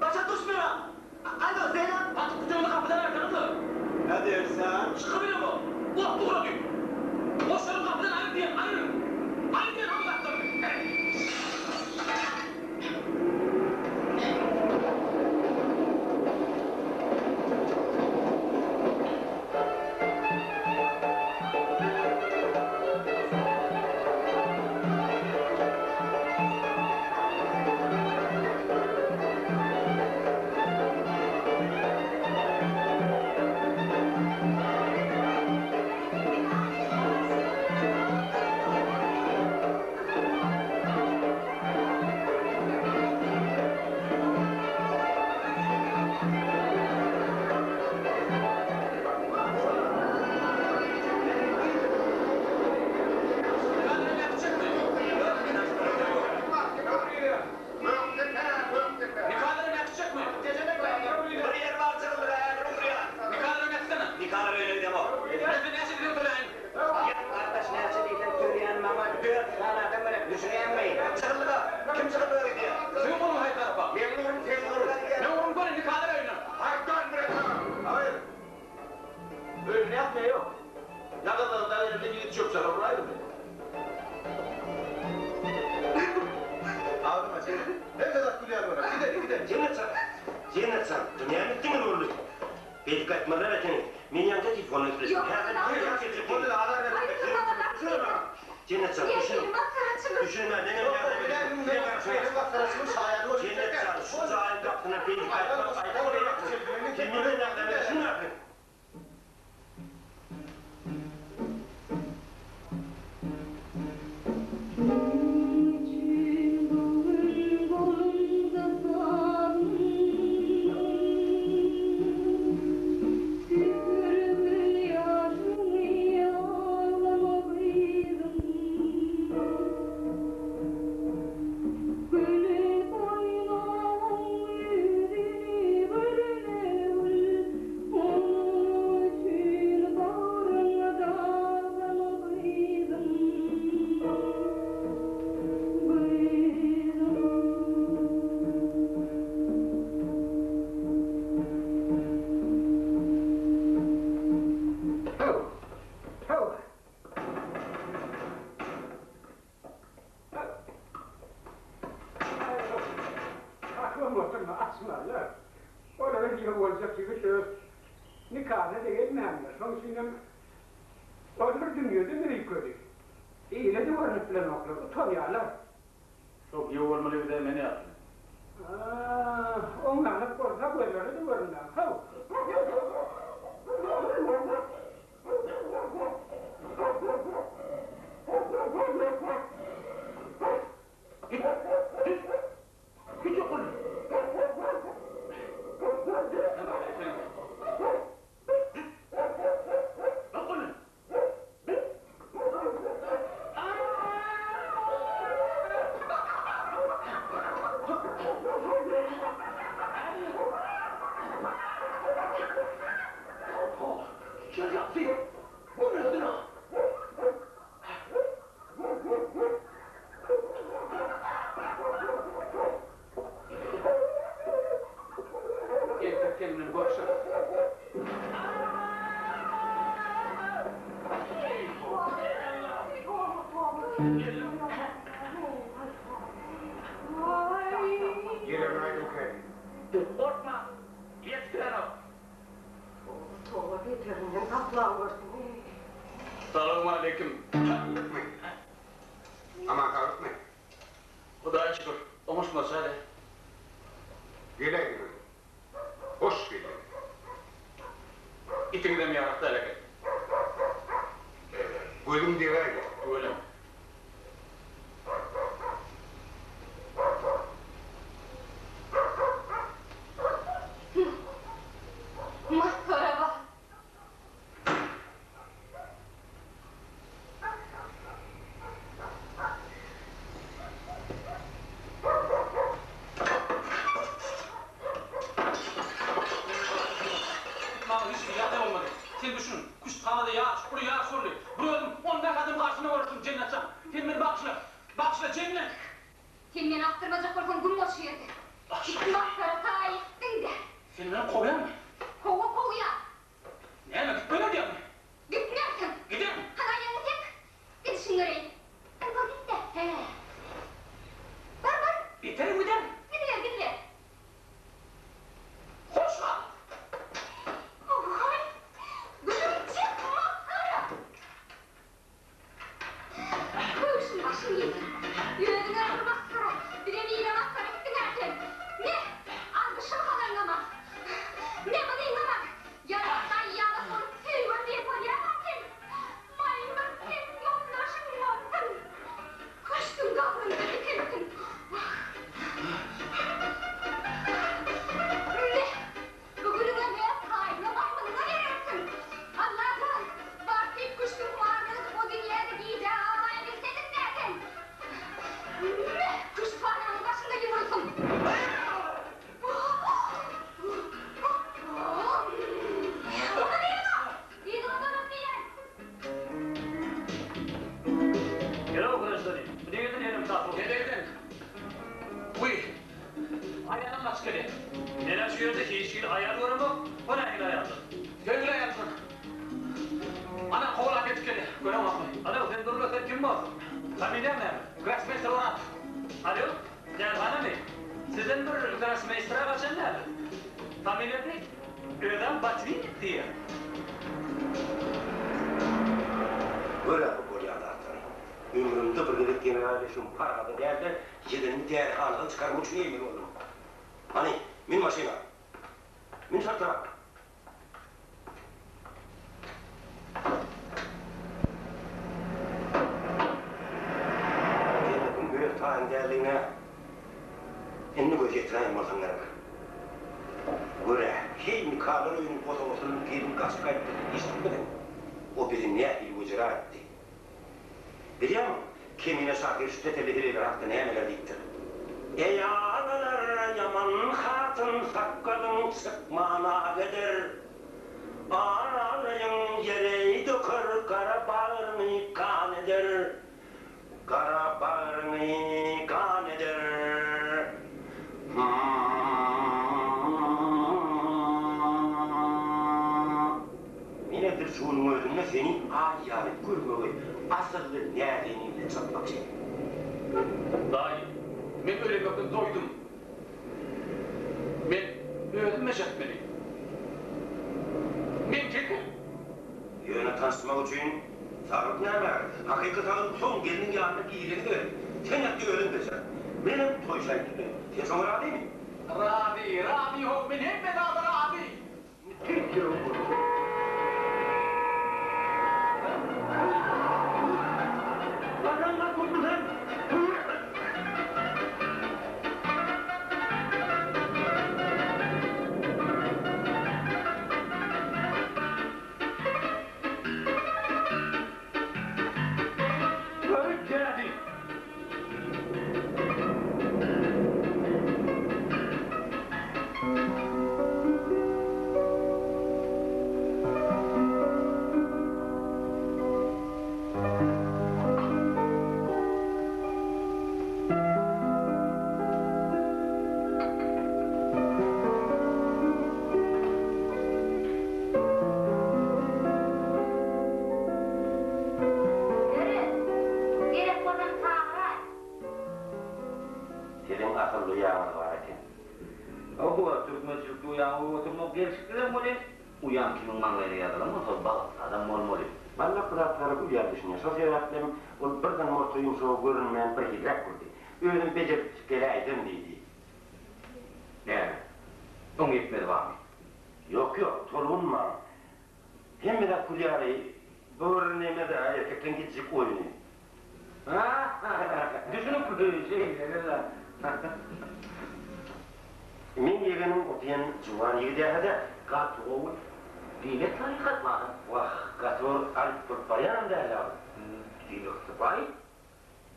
Başa düşmeýän. Alo, Zeýnep! Atyp gideni gapydan aýyrsaňyzla. Nä diýersen? Çykybilemok. Ot ugrady. Goşlaryňy gapydan aýyr diýen, aýyr! Aýyr diýen hany zatlaryňy! Nikalaram äkitjekmi? Bir ýer bar jygyldyga häzir ugrýan. Nikalaram äkitsene. Nikalar öýüne gidemok. Indi näçe diýseň töläýin. Ýa, gardaş näçe diýseň töleýän maňa dört sany adam gerek düşünýäňmi? Jygyldyga! Kim jygyldyga gidýär? Siziň goluň haýsy tarapa? Meň ugrum seň ugruň. Meň ugrum göni nikalar öýüne. Pardon bratan. Haýyr. Öýüne ýatmaýa ýok. Ýagyzlygynda elimde ýigit çöp-çara uraýdymy? Agzyma çek. Hemme zat gülýär bolar. Gideli, gideli. Jennet jan, Jennet jan, bu näme etdiňiz boldy? Beýdip gaýtmazlar ekeni. Men ýaňja telefonda gepleşdim. Ýok, Häzir ýok. bir ýat getirip Haýyr, Jennet jan, düşüniň. Masgaraçylyk. Düşüniň, menem ýardam edeyim. Size garaşýan. Jennet jan, şu jaýyň gapysyna beýdip gaýtmak aýyp bolar. Sen menden ýardam edişiň ahyryn. Seň üçin bu gün golumda sazym, Süpürgil ýaşyňy aglama gyzym. Gülüp oýnaň ýüzüni gülme gül, Onuň üçin bagryňy dazlama gyzym, gyzym. Haw, haw. Aklym oturma, açmazlar. Olara giýew boljak ýigit öz nikasyna-da gelmändir. Şoň üçinem olar dünýeden öýkeli. Ile-de görnüp bilenoklar, utanýarlar. Şo giýew bolmaly ýigide men ýaşly. Oňlanyp bolsa gözlere-de görünmän. Haw! Git, git, git ýokary. Ýokary. Entek sen bilen görşeris. Gelen aýdyň kädi. Gorkma, ýetişdirenok. Toba beterinden saklawersin. Salowmaleýkim. Saglykmy? Aman saglykmy? Hudaýa şükür, oňuşmaçy hali. Geläýdiňiz. Hoş geldiňiz. Itiňizem ýarak däl eken. Gözüň degäýdi. Tüweleme. Masgara bar. Men-ä şu ýerde hiç hili aýal göremok, o nähili aýaldyr? Söýgüli aýalymdan. Anam kowalap ýetip gelýär, göreňokmy? Alo, sen dur-la, sen kim borsuň? Familiýaň näme? Grossmeýster Orazow. Alo, därihanamy? Sizden bir grossmeýstere gaçan däldir? Familiýasy özem Botwinnik diýýär. Gör-ä bu bolýan zatlary. Ömrümde bir gezek general eşigim parada däl-de, ýegenimi därihanadan çykarmak üçin eýmeli boldum. Hany, min maşyna. Min şaltyrak. Jennetiň öz taýyň däldigine indi göz ýetiräýen bolsaň gerek. Gör-ä, heý nikalar öýüniň bosagasyndan gelin gaçyp gaýtdy diýip eşidipmidiň? O bizi nähili wejera etdi. Bilýäňmi, Kemine şahyr şu tetelli heleýler hakda nämeler diýipdir? Eý agalar, ýaman hatyn sakgalyň çykmana gider. Aralyň ýere döker, gara bagryňy gan eder. Gara bagryňy gan eder. Men edil şu günüň özünde seni aý ýaly görmegi asylly näzenin bilen çatmakçy. Daýy, men ölemekden doýdum. Men özüm meşetmeli. Men kekim. Ýöne tanyşmak üçin saglyk näme? Hakyky saglyk soň gelniň ýanyna gireni gerek. Sen ýat-da özüň bejer. Menem toý şaýy tutaýyn. Sen şoňa razymy? Razy, razy how, men hemme zada razy. Ýöre, gerek bolsaň çagyraý. Siziň asyl duýaňyz bar eken. Hawa, türkmençilikde uýaňy goýup oturmak gelşiksizem welin, uýaň kimiň maňlaýyna ýazylan bolsa, bagtly adam bolmaly. Walla bu zatlara gülýän düşünýär. Şol sebäplem ol birden morta ýumşagy görünmän birhiliräk boldy. Özüm bejerip geläýsem diýdi. Näme? Oň ýetmezi barmy? Ýok, ýok, tolgunmaň. Hemme zat gül ýaly, bu bir neme-dä, erkekleň gijjik oýny. Düşünipmi şeýle-de. Meň ýegenim o diýen juwan ýigidähä-dä, gaty gowy. Diýmek tarykatly adam. Wah, gaty bir alyp bolup barýanam däl-ä ol. Diýmek sypaýy.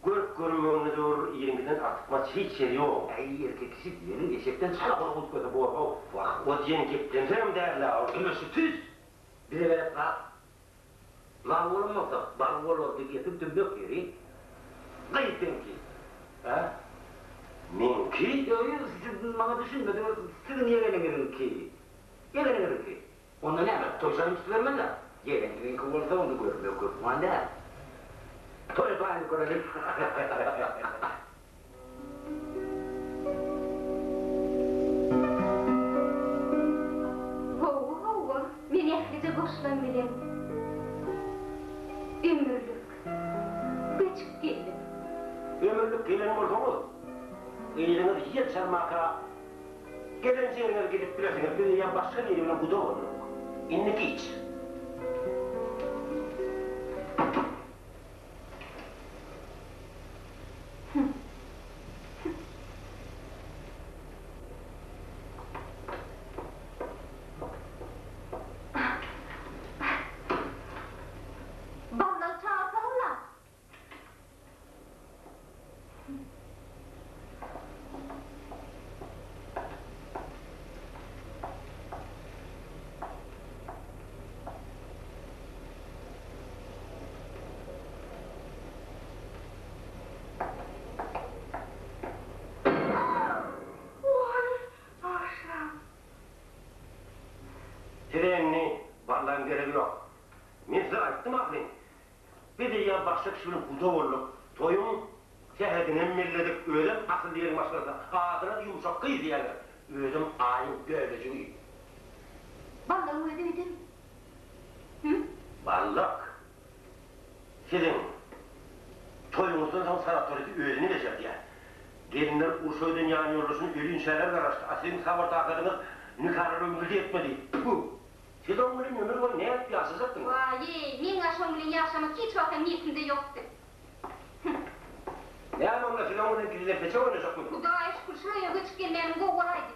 Görk-görmeginde dur, iriňkiden artykmaç hiç ýeri ýok. Äý, erkek kişi diýeniň eşekden çala gorkup görse bor-how. Wah, o diýen geplemsegem däl-ä ol. Ine şu tüýs bize gerek zat. Lal bolan bolsa, bal bolardy gepiň tümmek ýeri. Gyz seňki. Hä? Meňki? Ýok, ýok, siz maňa düşünmediňiz, siziň ýegeniňiziňki. Ýegeniňiziňki. Onda näme, toý jaýyny tutubermeli-dä? Ýegeniňiziňki bolsa, onda görmek hökman däl. Toý jaýyny göreli. Hawa, hawa, men ählije goşlam bilen ömürlik göçüp geldim. Ömürlik gelen bolsaňyz, yzyňyz ýel çalmaka gelen ýeriňize gidip bilersiňiz, biz eýýäm başga biri bilen guda bolduk. Indi giç. Baldagy çagyrsaňyzla. Size indi ballagyň geregi ýok. Men size aýtdym ahyryn. Biz eýýäm başga kişi bilen guda bolduk. Toýuň sähedinem belledik. Özem asylly ýeriň maşgalasy. Adyna-da ýumşak gyz diýýärler. Özem aýyň bölejigi. Ballagyň özi öýdemi? Hü? Ballak siziň toýuňyzdan soň sanatoride özüni bejerdýär. Gelinler urşa giden ýanýoldaşyny ölinçäler garaşdy. A siziň sabyr-takadyňyz nikalar öňüňize ýetmedi. Tfu! Siz oň bilen ömür boýy nädip ýaşajakdyňyz? Waý-eý, meň-ä şoň bilen ýaşamak hiç wagtam niýetimde ýokdy. Hüh. Näme onda siz oň bilen gizlenpeçek oýnajakmydyňyz? Hudaýa şükür, şu öýe göçüp gelmänim gowy bolaýdy.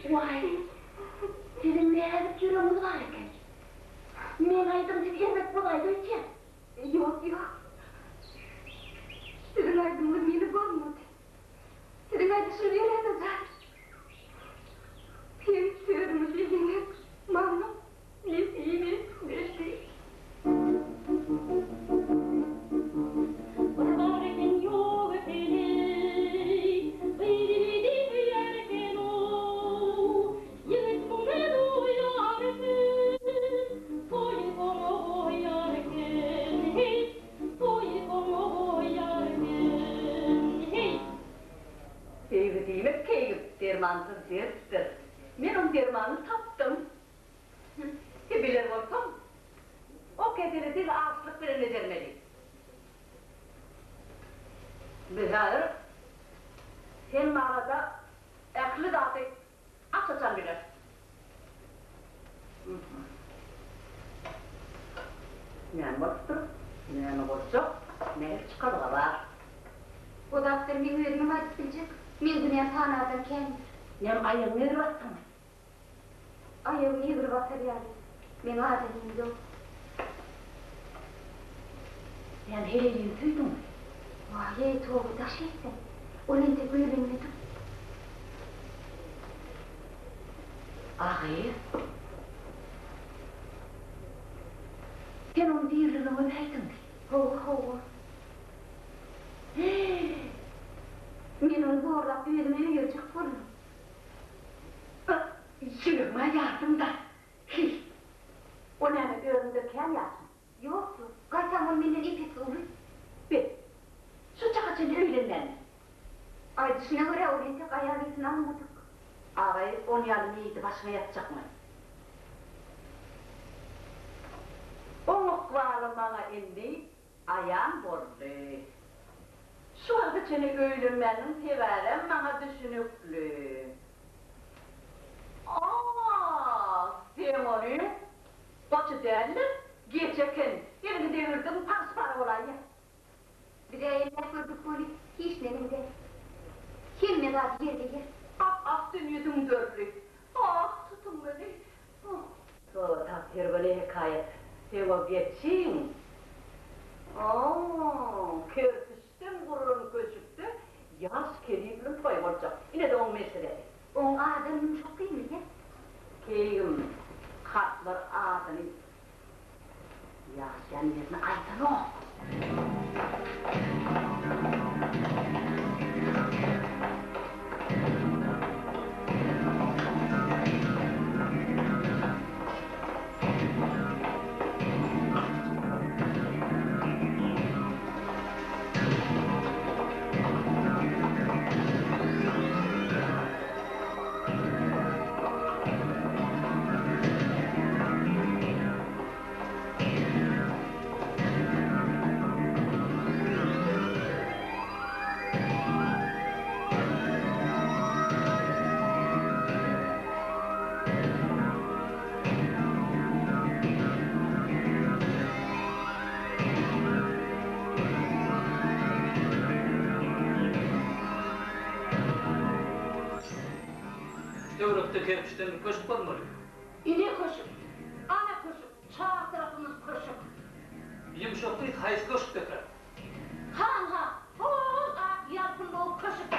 Waý, siziň näzik ýüregiňiz bar eken. Meň aýdym siz erbet bolaýdy öýtýän. Ýok, ýok. Siziň aýdymyňyz meni bozmady. Siziň aýdyşyňyz ýöräne zat. Seň sözüňi diýdiňiz, maňa nesip etmedi. Bir bar eken ýok eken-eý, Gyz ýigidi söýer eken-ow. Ýigit muny duýar eken, Toýy soňa goýar eken, heý, Toýy soňa goýar eken, heý. Söýgi diýmek keýgim, dermansyz dertdir. Men oň dermanyny tapdym. He, biler bolsaň, o keseli diňe açlyk bilen bejermeli. Biz häzir sen barada ähli zady aç-açan bileris. Näme bolupdyr? Näme boljak? Nähili çykalga bar? O zatlary meň özümem aýdyp biljek. Meň günäm sanardan kändir. Näme aýagyňy egri basdyňmy? Aýagymy egri basar ýaly meň adamym ýok. Näme heleýini söýdüňmi? Waý-eý, toba, daş etsin. Ol entek öýlenmedik. A gyz. Sen oň diriligine gömäýdiňmi? Hawa, hawa. Hee! Men ony zorlap özüme öýerjek boldum. Ýüregime ýardyň-da. Hiý! O näme, özüňden kän ýaşmy? Ýok, ýok. Gaýtam ol menden ep-esli uly. Be, şu çaka çenli öýlenmänmi? Aýdyşyna görä ol entek aýal ysyny almadyk. Agaý, on ýaly meýidi başyňa ýapjakmy? Oň ykbaly maňa indi aýan boldy. Şu wagta çenli öýlenmäniniň sebäbem maňa düşünikli. A, seň onyň goçy däl-de, geçi eken. Eliňi degirdiň, pagyş-para bolaýýa. Biz-ä elläp gördük weli, hiç neneň däl. Hemme zady ýerbe-ýer. Ap-akdan ýüzüň dörli. Ah, tutuň meni. Oh. To tap-tergöle hekaýat. Seň o geçiň. Oh, kerpiçden gurlan köşükde ýaş kelin bilen toý boljak. Ine-de oň meselesi. Oň adam ýumşak gyýmyýa. Keýgim, hatlar adyny Ýaşaýan ýerini aýdanok. Töwerekde kerpiçden bir köşk bolmaly. Ine köşük, ana köşük, çar tarapymyz köşük. Ýumşak gyz haýsy köşkdekä? Han-ha, hol ak ýalpyldawy köşük.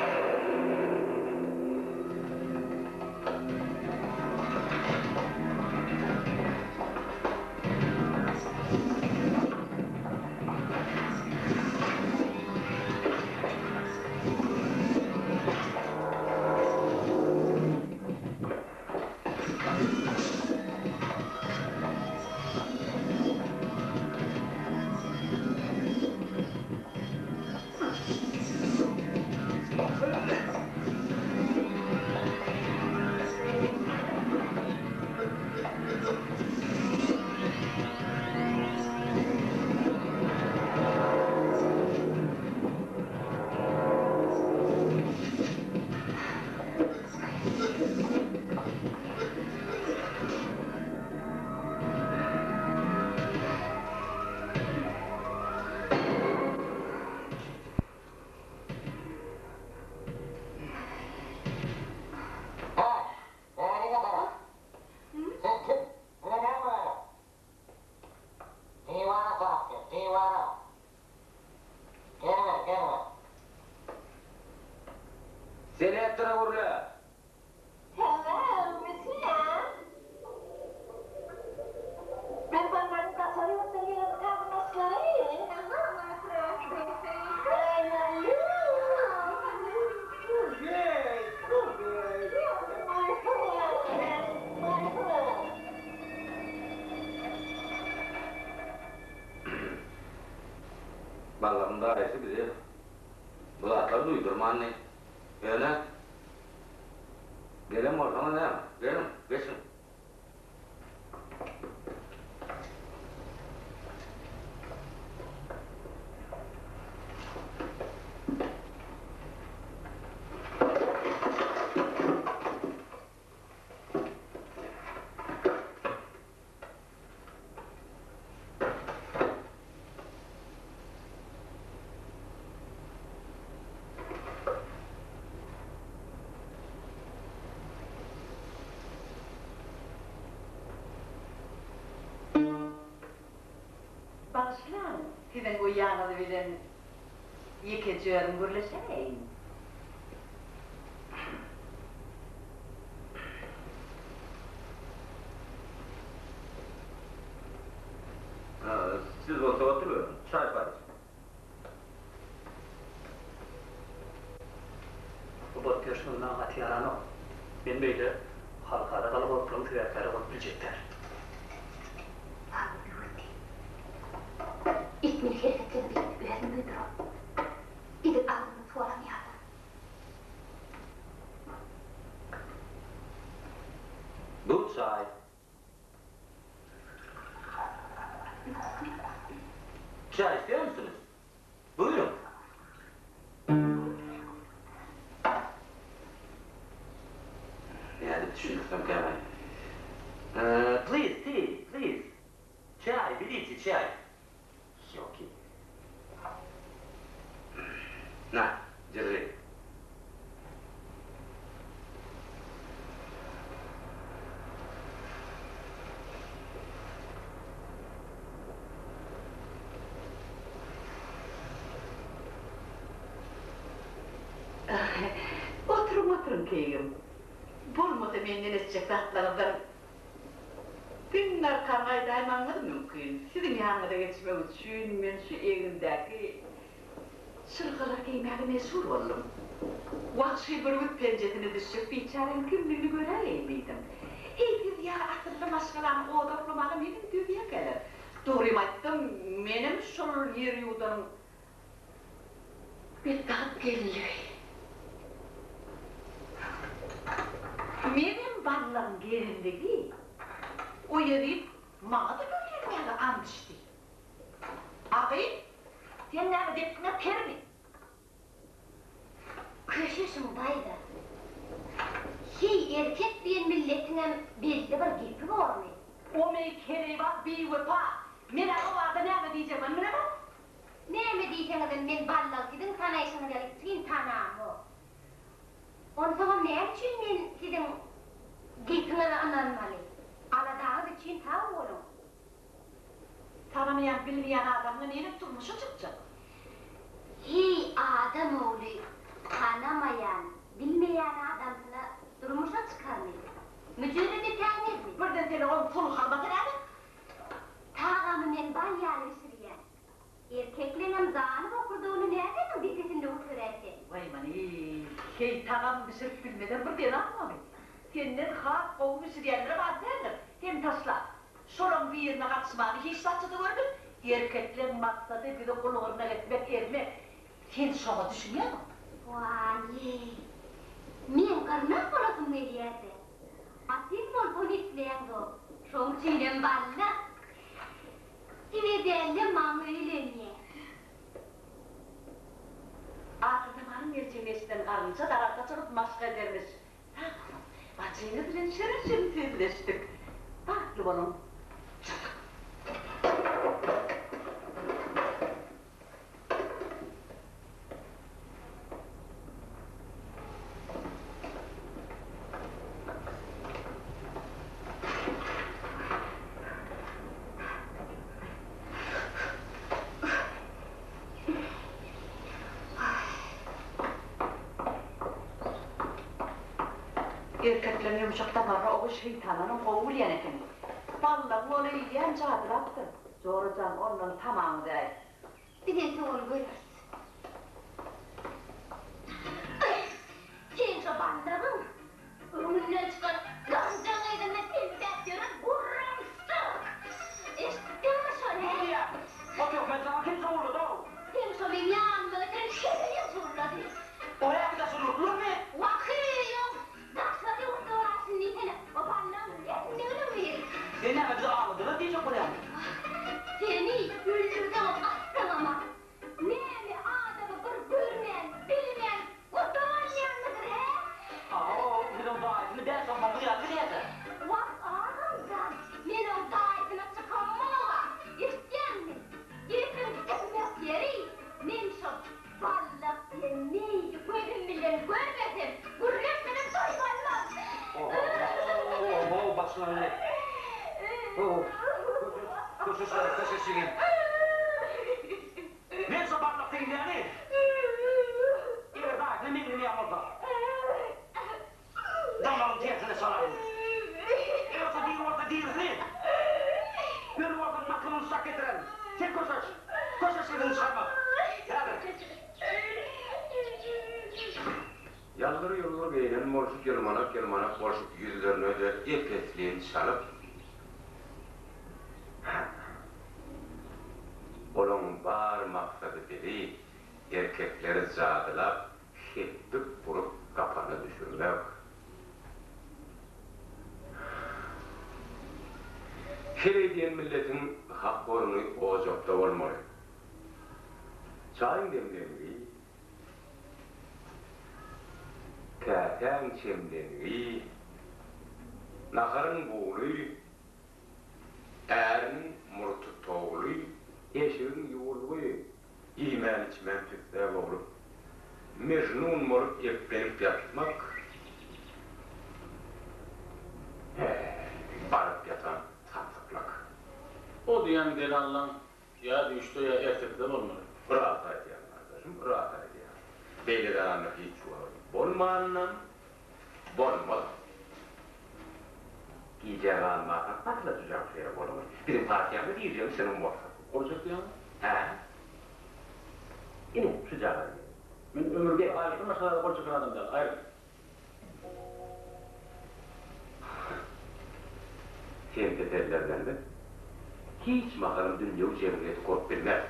Selektora gürle! Hello, Monsieur! Ben barmagyň daşary ýurtdan gelen garyndaşlary. Hello, my friend, they say. I love you! My friend, my friend. Ballagyň daýysy bize bu zatlary duýdurmandy. Ýöne, gelen bolsaňyz näme, geliň, geçiň. Bagyşlaň, siziň uýaňyz bilen ýekeje özüm gürleşäýeýin. Siz bolsa oturyberiň, çaý-paý içiň. Bu bolup ýörşüňiz maňa gaty ýaranok. Men beýle halkara galagoplugyň sebäpkäri bolup biljek däl. Babyr böwetdi. Etmeli hereketlerimi özüm duýduram. Edil agzymda soran ýaly. Oturyň, oturyň, keýgim. Bolmasa menden eşitjek zatlaryňyzdan diňňarkan gaýdaýmagyňyz mümkin. Siziň ýanyňyza geçmek üçin men şu egindäki çyrgalar geýmäge mejbur boldum. Wagşy bürgüt penjesine düşjek biçäräň kimligini göräýeýin diýdim. Eý, siz ýaly asylly maşgalany odaklamaga neneň dözýäkäler? Dogrymy aýtsam, menem şol ýer ýuwdanyň Betbagt gelinligi. Menem ballaň gelinligi. O ýezit maňa-da öýlenmäge ant içdi. A gyz, sen näme depgiňe kermi? Köşeşiň daýza. Heý, erkek diýen milletiňem belli bir gepi bormy? O meý keleýbaz biwepa. Men-ä o barada näme diýjegimem bilemok. Näme diýseňizem men ballagy siziň tanaýşyňyz ýaly içgin tanamok. Onsoňam näme üçin men siziň gepiňize ynanmaly? Aladaňyz üçin sag boluň. Tanamaýan, bilmeýän adamyňa neneň durmuşa çykjak? Heý, adam ogly tanamaýan, bilmeýän adamsyna durmuşa çykarmy? Müjewür etäýmezmi? Birden seni oň sulhuny basa näme? Tagamy men bal ýaly bişirýän. Erkekleňem zany bokurdagyny nädeniň depesinde göteräýse? Waý many, heý tagam bişirip bilmezem bir zenanmamy? Senden has gowy bişirýänlerem az däldir. Sen taşla. Şolaň birine gatyşmany hiç zatça-da görmedim. Erkekleň maksady bizi gul-gyrnak etmek, ezmek. Sen şoňa düşünýäňmi? Waý-eý. Meň gyrnak bolasym gelýär-dä. A sen bolsa ony isleýäňzok. Şoň üçinem balla. Size däl-de maňa öýlenýä. Ahyrzamanyň geljegini eşiden garynja daragta çykyp maşk edermiş. Sag boluň. Bajyňyz bilen şirin-şirin sözleşdik. Bagtly boluň. Çytyk. Erkekleň ýumşak damaryny ogy şeýtandanam gowy bilýän ekeni. Ballagyň ol eýýäm jadylapdyr. Jora jan, ondan tamaňy däý. Biz entek ony göreris. Sen şo ballagyň öňünden çykan ganjaň yzynda telpäp ýören gurrumsak! Eşitdiňmi şony? Bolýa! O töhmet saňa kim zowlady-ow? Seň şo meň ýanyma getiren heleýiň zowlady. O häki daşary ýurtlularmy? Wah-eý, oň daşary ýurtda barşyny diýsene, o ballagyň nesindiginiň biri. Sen näme bizi aldadylar diýjek bolýaňmy? Seni öldürseňem atsaňam-a, näme adamy bir görmän, bilmän gurdup alýanmydyr, hä? Aw, biz oň daýysyny bäş-onsoňky ýaly bilýäs-ä. Wah, agam jan, men oň daýysyna çykamok-a, eşitýäňmi? Gepiň gyzmak ýeri, men şo Ballak diýen meýdi gözüm bilen görmesem, gürleşmesem doýup almam. Oho, başlandy. Oho, köşeş, köşeş, köşeş ýegen. Men şo Ballak diýilýäni, eger daýysyna meňzemeýän bolsa, damagyň tersine çalaryn. Eger şo diri bolsa dirisini, öli bolsa makynyny şak getirerin. Sen köşeş, köşeş sesiňi çykarma. Häzir. Ýaldyr-ýuldur geýnen bolşup, ýylmanak-ýylmanak bolşup ýüzlerine-de ep-esli çalyp, Olaň bar maksady bizi, erkekleri jadylap, Hepbik urup gapana düşürmek. Heleý diýen milletiň hak orny ojakda bolmaly. Çaýyň demlengi, käsäň çemlengi, naharyň bugly, äriniň murty towly, eşigiň ýuwulgy, Iýmän-içmän tüssä boglup, Mejnun bolup eplenip ýatmak, Häý, baryp ýatan samsyklyk. O diýen zenallaň ýa düýşde ýa ertekide bolmaly. Ras aýdýaň gardaşym, ras aýdýaň. Beýle zenanlar hiç ýok. Bolmanam, bolmaz. Gijä galmarkaň asyla jüjäň şu ýere goluňy. Biziň partiýamyza girjegiň çynyň bolsa. Gol çekýäňmi? Hä. Ine, şujagaz ýeri. Men ömürboýy aýlykdan başga zada gol çeken adam däl. Aýryl. Sen tetellerdenmi? Hiç mahalam dünýewi jemgyýeti gurup bilmez.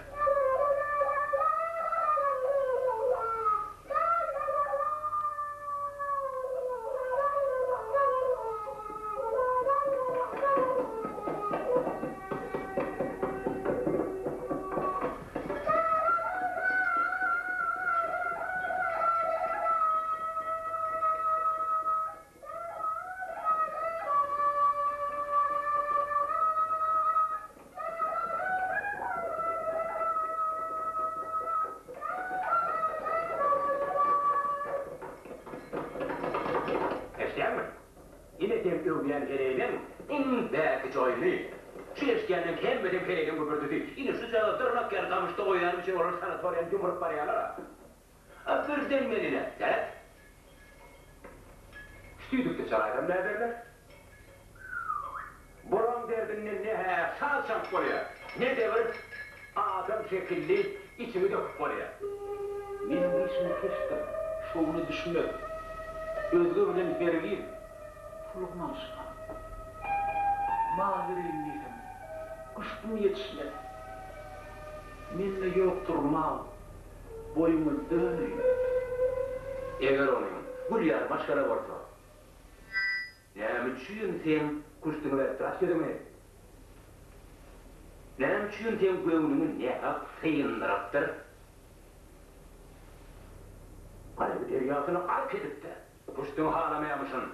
Eşidýäňmi? Ine seň öwýän heleýleň iň bäkiji oýny. Şu eşidýänleň hemmesem heleýleň gübürdisi. Ine şujagaz dyrnak ýaly gamyşda goýanym üçin olar sanatoriýany ýumrup barýarlar-a. A birden men ine, seret. Şu tüýdükde çalaýsam näderler? Bulaň derdinden ne-hä saz çalyp bolýar, ne-de bir adam şekilli içiňi döküp bolýar. Meniň işim keşdir, şowuna düşmek, Özge bilen hergiz pul gymanyşmam. Mal bereýin diýsem, küştüm ýetişmez, Mende ýokdur mal, Boýuňa döneýin. Eger onuň gül ýaly maşgala bolsa, näme üçin seň küştüňi beripdir, aç gözüňi! Näme üçin seň göwnüňi nähak syndyrypdyr? Gaýgy derýasyna gark edipdir. Küştüňi halamaýamyşyn.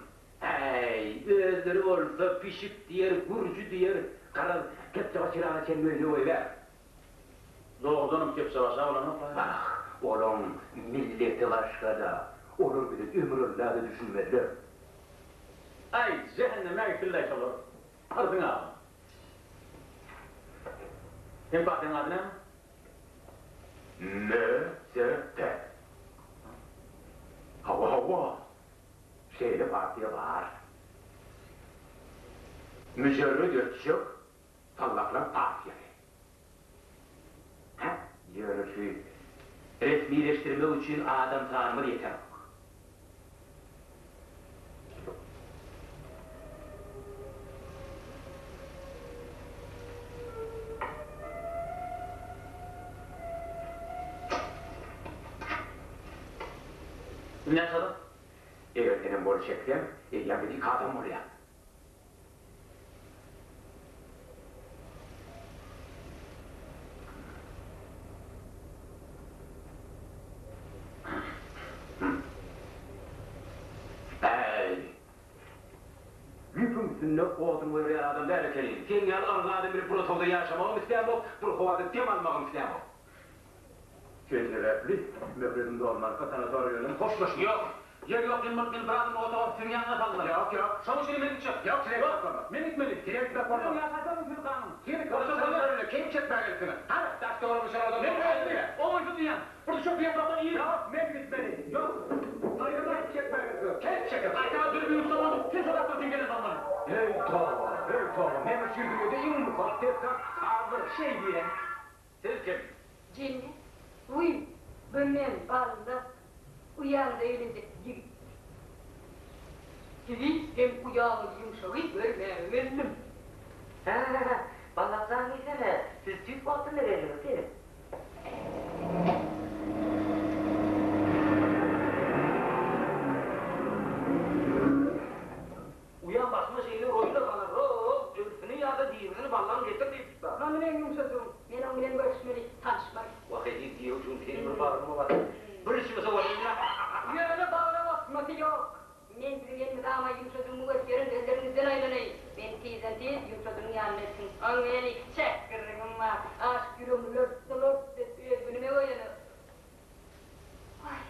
Äý, özleri bolsa pişik diýer, gürji diýer, garaz, kepjebaş ýylana çenli öýüne goýber. Dogrudanam kepjebaşa bolanok-la. Ah, olaň milleti başga-da. Olar bize ömürella-da düşünmezler. Aý, jähenneme gitsinläý şolar. Hyrsyň agam. Seň partiýaň ady näme? MSP. Hawa, hawa. Şeýle partiýa bar. Müjerret ötjek Sallaklaň partiýasy. Hä, ýöne şu resmileşdirmek üçin adam sanymyz ýetenok. Biz näçe adam? Eger senem bol çekseň, eýýäm biz iki adam bolýas. Äý! Ýüpüň üstünde odun goýar adam däl ekeniň. Seň ýaly agyz adam bilen bir otagda ýaşamagam islämok, bir howada dem almagam islämok. Sen sebäpli möhletim dolmanka sanatoriýa bilen hoşlaşmaly. Ýok. Ýer ýok, men men bir adamlyk otaga siziň ýanyňyza salynmaly. Ýok, ýok. Şonuň üçin men gitjek. Ýok, size gitmek bolmaz. Men gitmeli. Size gitmek bolmaz. Siziň ýaşaýsaňyz siz kanun. Siz gylyçly keýp çekmäge gelipsiňiz. Hany, daş dogramly şol adam. Men gitmeli. Oňaýsyz diýýän. Bir düşek ýaprakdan iýiň. Ýok, men gitmeli. Ýok. Gaýgyna keýp çekmäge gelipsiňiz. Keýp çekiň. Gaýtaga dürbüň üstüne goýup, sen şo zatlar üçin gelen bolmaly. Eý, toba, eý, toba. Meniň üçin dünýede iň mukaddes zat sazdyr. Şeý diýen. Siz kim? Jennet, Wiý, bu men, Ballak, uýaňyza öýlenjek ýigit. Sizi hem uýaňyz Ýumşagy görmäge geldim. Hä, Ballak jan diýsene, siz tüýs wagtynda geldiňiz, geliň. Uýam başyma şeýle bir oýna salar, ho-o, ölüsini ýa-da dirisini ballam getir diýip tutsa. Hany meň ýumşajygym, men oň bilen görüşmeli, tanyşmaly. Wah, eziz giýewjigim, seni bir bagryma basyp, bir içimi sowadym-la. Ýöne bagra basmasy ýok. Men siziň elmydama ýumşajygymy gösterin gözleriňizden aýlanaýyn. Meni tizden-tiz ýumşajygyň ýanyna eltiň. Oň bilen ikiçäk gürrüňim bar. Aşyk ýüregimi lört-lört edip öz günüme goýanok. Waý.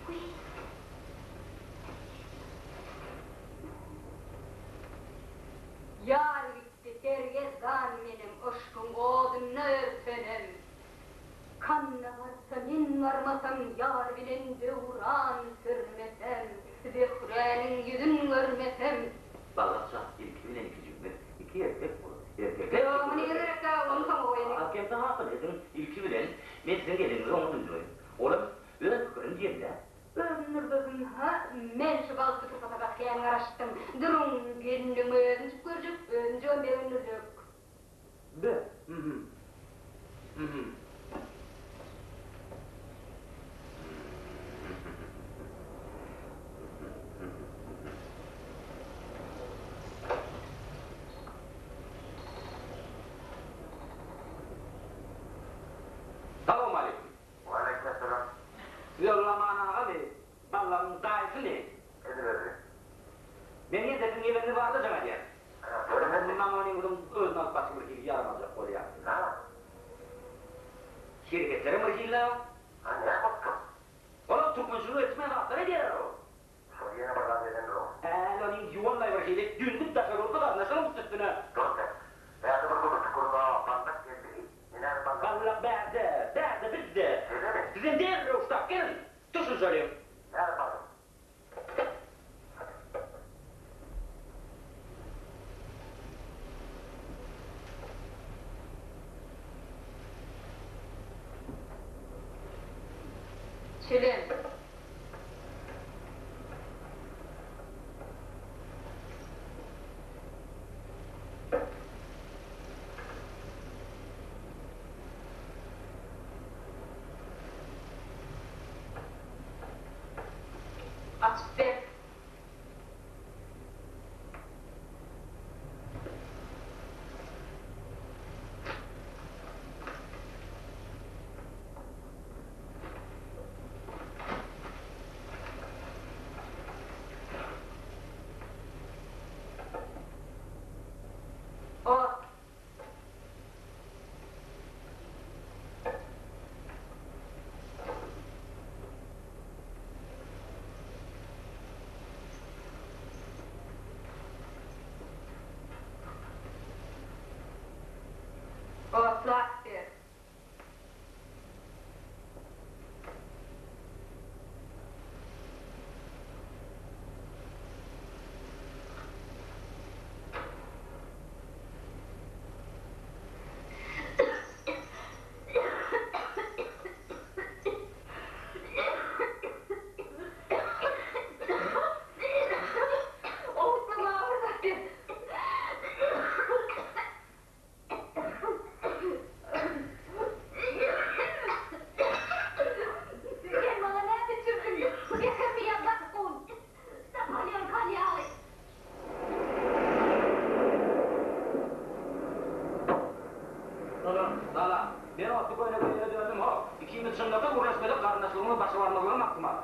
Wiý. Ýar gitdi sergezdan meni. Meňki hasyl ediň, ilki bilen men siziň geleniňizi oňa duýduraýyn. Olam öz pikirini jemläp. Ömür Ha, men şu bagtly pursata gaty kän garaşdym. Duruň, gelniň özünjik görjek, özünjigem begendirjek. Be, mhm. Mhm. Salowmaleýkim. Waleýkim-essalam. Ýollaman agamy, Ballagyň daýysymy? Ediberdi. Men ýene siziň ýegeniňiz barada jaň edýän. Hä, görmedim. Maňa onuň özüni alyp barşy bir hili ýaramazjak bolýar. Hä? Hereketlerem bir hili-ä. Hä, näme bolupdyr? Olar türkmençilige ýetişmeýän zatlar edýärler-ow. Şol ýene bir zat edendir-ow. Hä, onuň ýuwanlaý bir hili dündük daşary urdy garyndaşlaryň üstüne. Dur sen. Bärde bir gürrüňçi gürrüň-ä Ballak geldi. Menä Ballak. Ballak bärde, bärde bizde. Şeýlemi? Sizem derrew ştap geliň. Düşünşeliň. Nädip bardyň? Çilim. Açyp ber. Ot. Otlap ber. Owsunma bir zat ber. Sen maňa näme içirdiň? Betermi ýa zakgun? Napoleon konýagy. Salam. Salam. Men otly köýnek öýüne döndüm how. Ikimiz çynlakaý gürleşmesek garyndaşlygymyz başa barmazlygam ahtimal.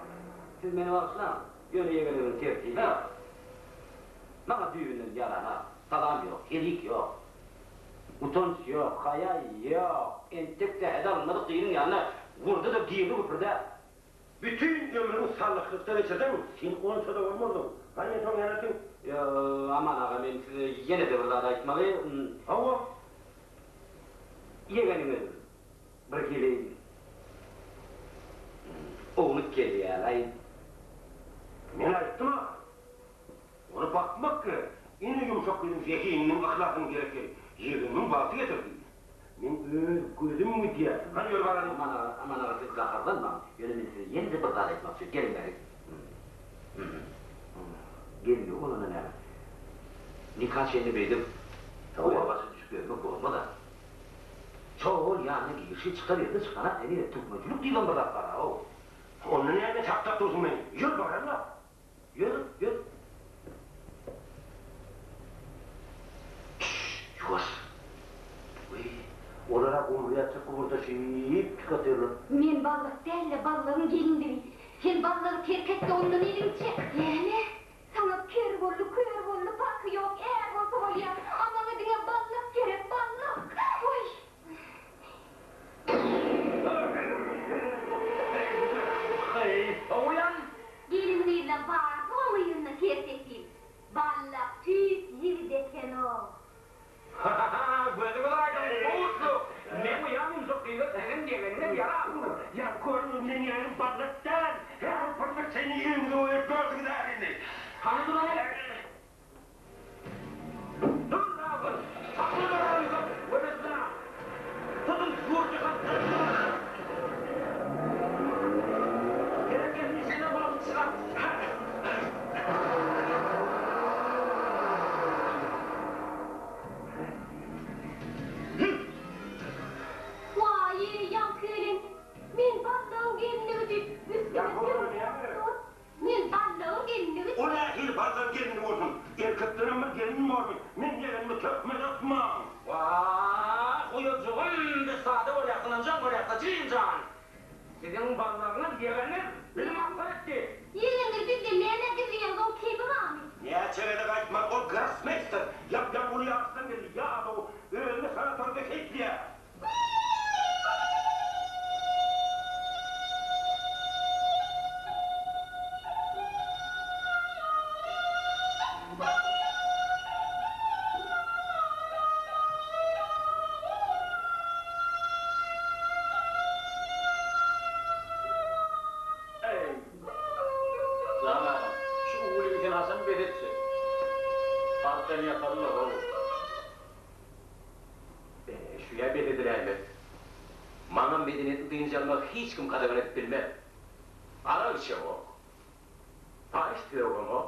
Siz meni bagyşlaň, ýöne ýegenimiň tertibi maňa düýbünden ýaranok. Salam ýok, helik ýok. Utanç ýok, haýa ýok. Entek sähedi alynmadyk gyzyň ýanyna gurdy-da girdi güpürdäp. Bütin ömrüňi salyhlykda geçirseň, sen onça-da bolmazdyň. Hany soň nädersiň? Ýa, Aman aga, men size ýene-de bir zat aýtmaly. Hawa. Ýegeniňiz birhili ownuk gelýär-aý. Men aýtdym-a. Ony bakmak gerek. Ine ýumşak gyzyň zehininiň, yhlasynyň gerek ýeri. Ýegenimiň bagty getirdi. Meň öz gözüm gidýär. Hany ýör baralyň. Aman aga, Aman aga siz gaharlanmaň. Ýöne men size ýene-de bir zat aýtmakçy. Geliň bäri. Gelin ýok bolanda näme? Nika çenli beýdip göze başa düşüp ýörmek bolmaz-a. Şo-ol ýanyna girişi çykar ýerde çykanak heniz türkmençilik diýibem bir zat bar-a-ow. Onda näme saklap dursuň meni? Ýör baraly-la. Ýör, ýör. Çşş, ýuwaş. Wiý, olar-a gumry ýatjak guburdaşyp çyk otyrlar. Men ballak däl-de, ballagyň gelindigi. Sen ballagy terk et-de, ondan eliňi çek. Näme? Saňa ker boldy, kör boldy, parhy ýok, är bolsa bolýar. A maňa diňe ballak gerek, ballak. Wiý! Heý, oýan! Gelin-gyzlaň barysy oň yzynda ser-sepil. Ballak tüýs ýigit eken-ow. Ha-ha-ha, gözüňiz aýdyň, buşluk! Meň uýam ýumşak gyza siziň ýegeniňiz ýarap. Ýa görüň, meň ýegenim ballak däl! Her bir seni ýüňüňize goýup gördüňiz ärini! Hany duraly? Dur, Ragyl! Sakla Ragyl! Welesalam! Tutuň! Siziň ballagyňyz ýegeniňiz bizi masgara etdi. Ýegeniňiz bizden näme gizleýäňiz oň keýpi barmy? Näçe gezek aýtmaly ol grossmeýster ýap-ýaňy uly ýaryşdan geldi ýadaw özüni sanatorda keýpleýär. Eý, jan agam, şu uwlygy sen haçan bes etjek? Arkaýyn ýataly-la, how. Şüýä bes ediläýmez. Maňa medeniýetli dynç almagy hiç kim gadagan edip bilmez. Arak içemok. Paýyş sögemok.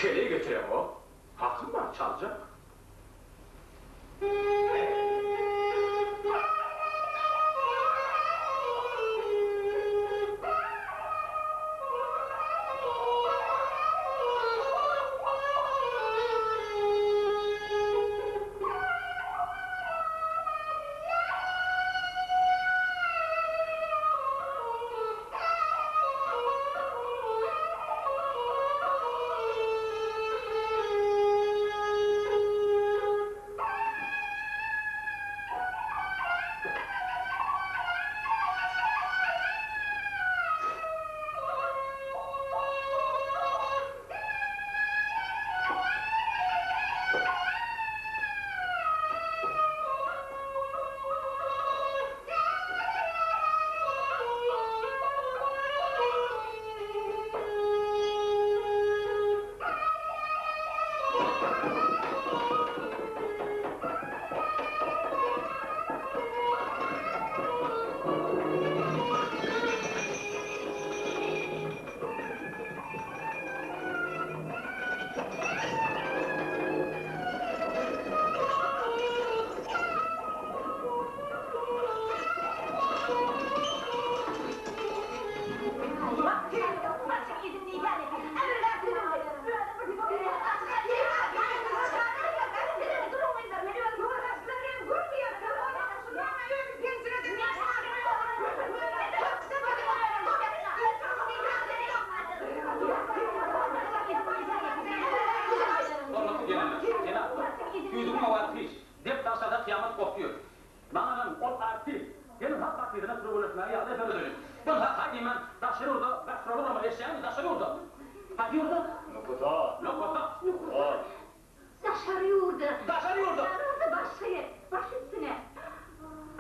Heleý getiremok. Hakym bar, çaljak. Hormatly gelinler, jenaplar, tüýdügiň owazy hiç, dep daşarda kyýamat gopýur. Maňanam ol artist, geliň halk artistine türgenleşmäge ýagdaý döredeliň. Bu hak haý diýmän daşary ýurda gastrol guramaly eşýäňmi daşary ýurda? Haýsy ýurda? Nokata. Nokata. Daşary ýurda. Daşary ýurda. Daşary ýurda başga ýer. Baş üstüne.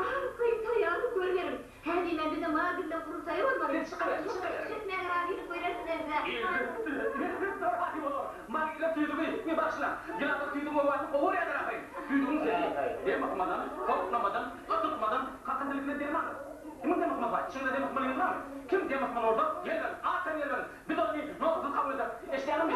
Arkaýyn taýýarlyk görüberiň. Hä diýmän bize Magilla gurultaýy bolmaly. Siz çykyber, çykyber. Çekmäge razylyk berersiňiz-dä. Elbetde, elbetde razy bolar. Magilla tüýdügi we bagyşlaň, ýylanlar tüýdügiň owazyny gowy görýärler ahyryn. Tüýdügiň sesi dem ysmadan, sowuklamadan, gysytmadan, kakyndylygyna dermandyr. Kimiň dem ysmasy bar? Içiňizde dem ysmalyňyz barmy? Kim dem ysmaly bolsa, geliberiň, arkaýyn geliberiň. Biz ony nokatsyz kabul ederis. Eşidýäňizmi?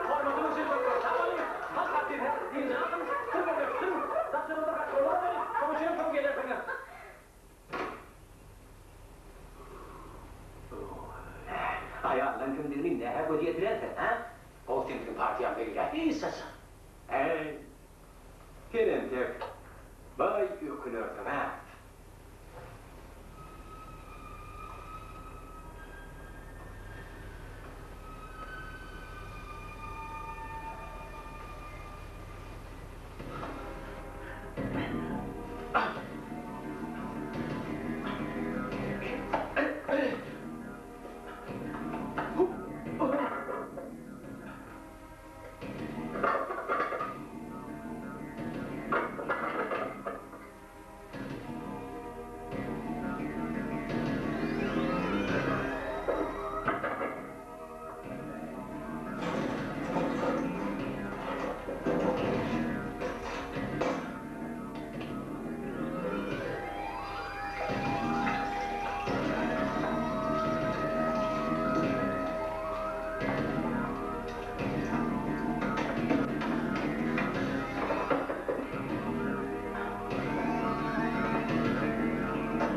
Hormatyňyz üçin köp köp sag boluň. Halk artisti häzir dynjyny alsyn, türgenleşsin, daşary ýurda gastrollara baryn. Şonuň üçinem soň gelersiňiz. Aýallaň kimdigini nähä göz ýetirersiň, hä? Gowy sen biziň partiýamyza girä hiç haçan. Äý, sen entek baý ökünersiň-ä.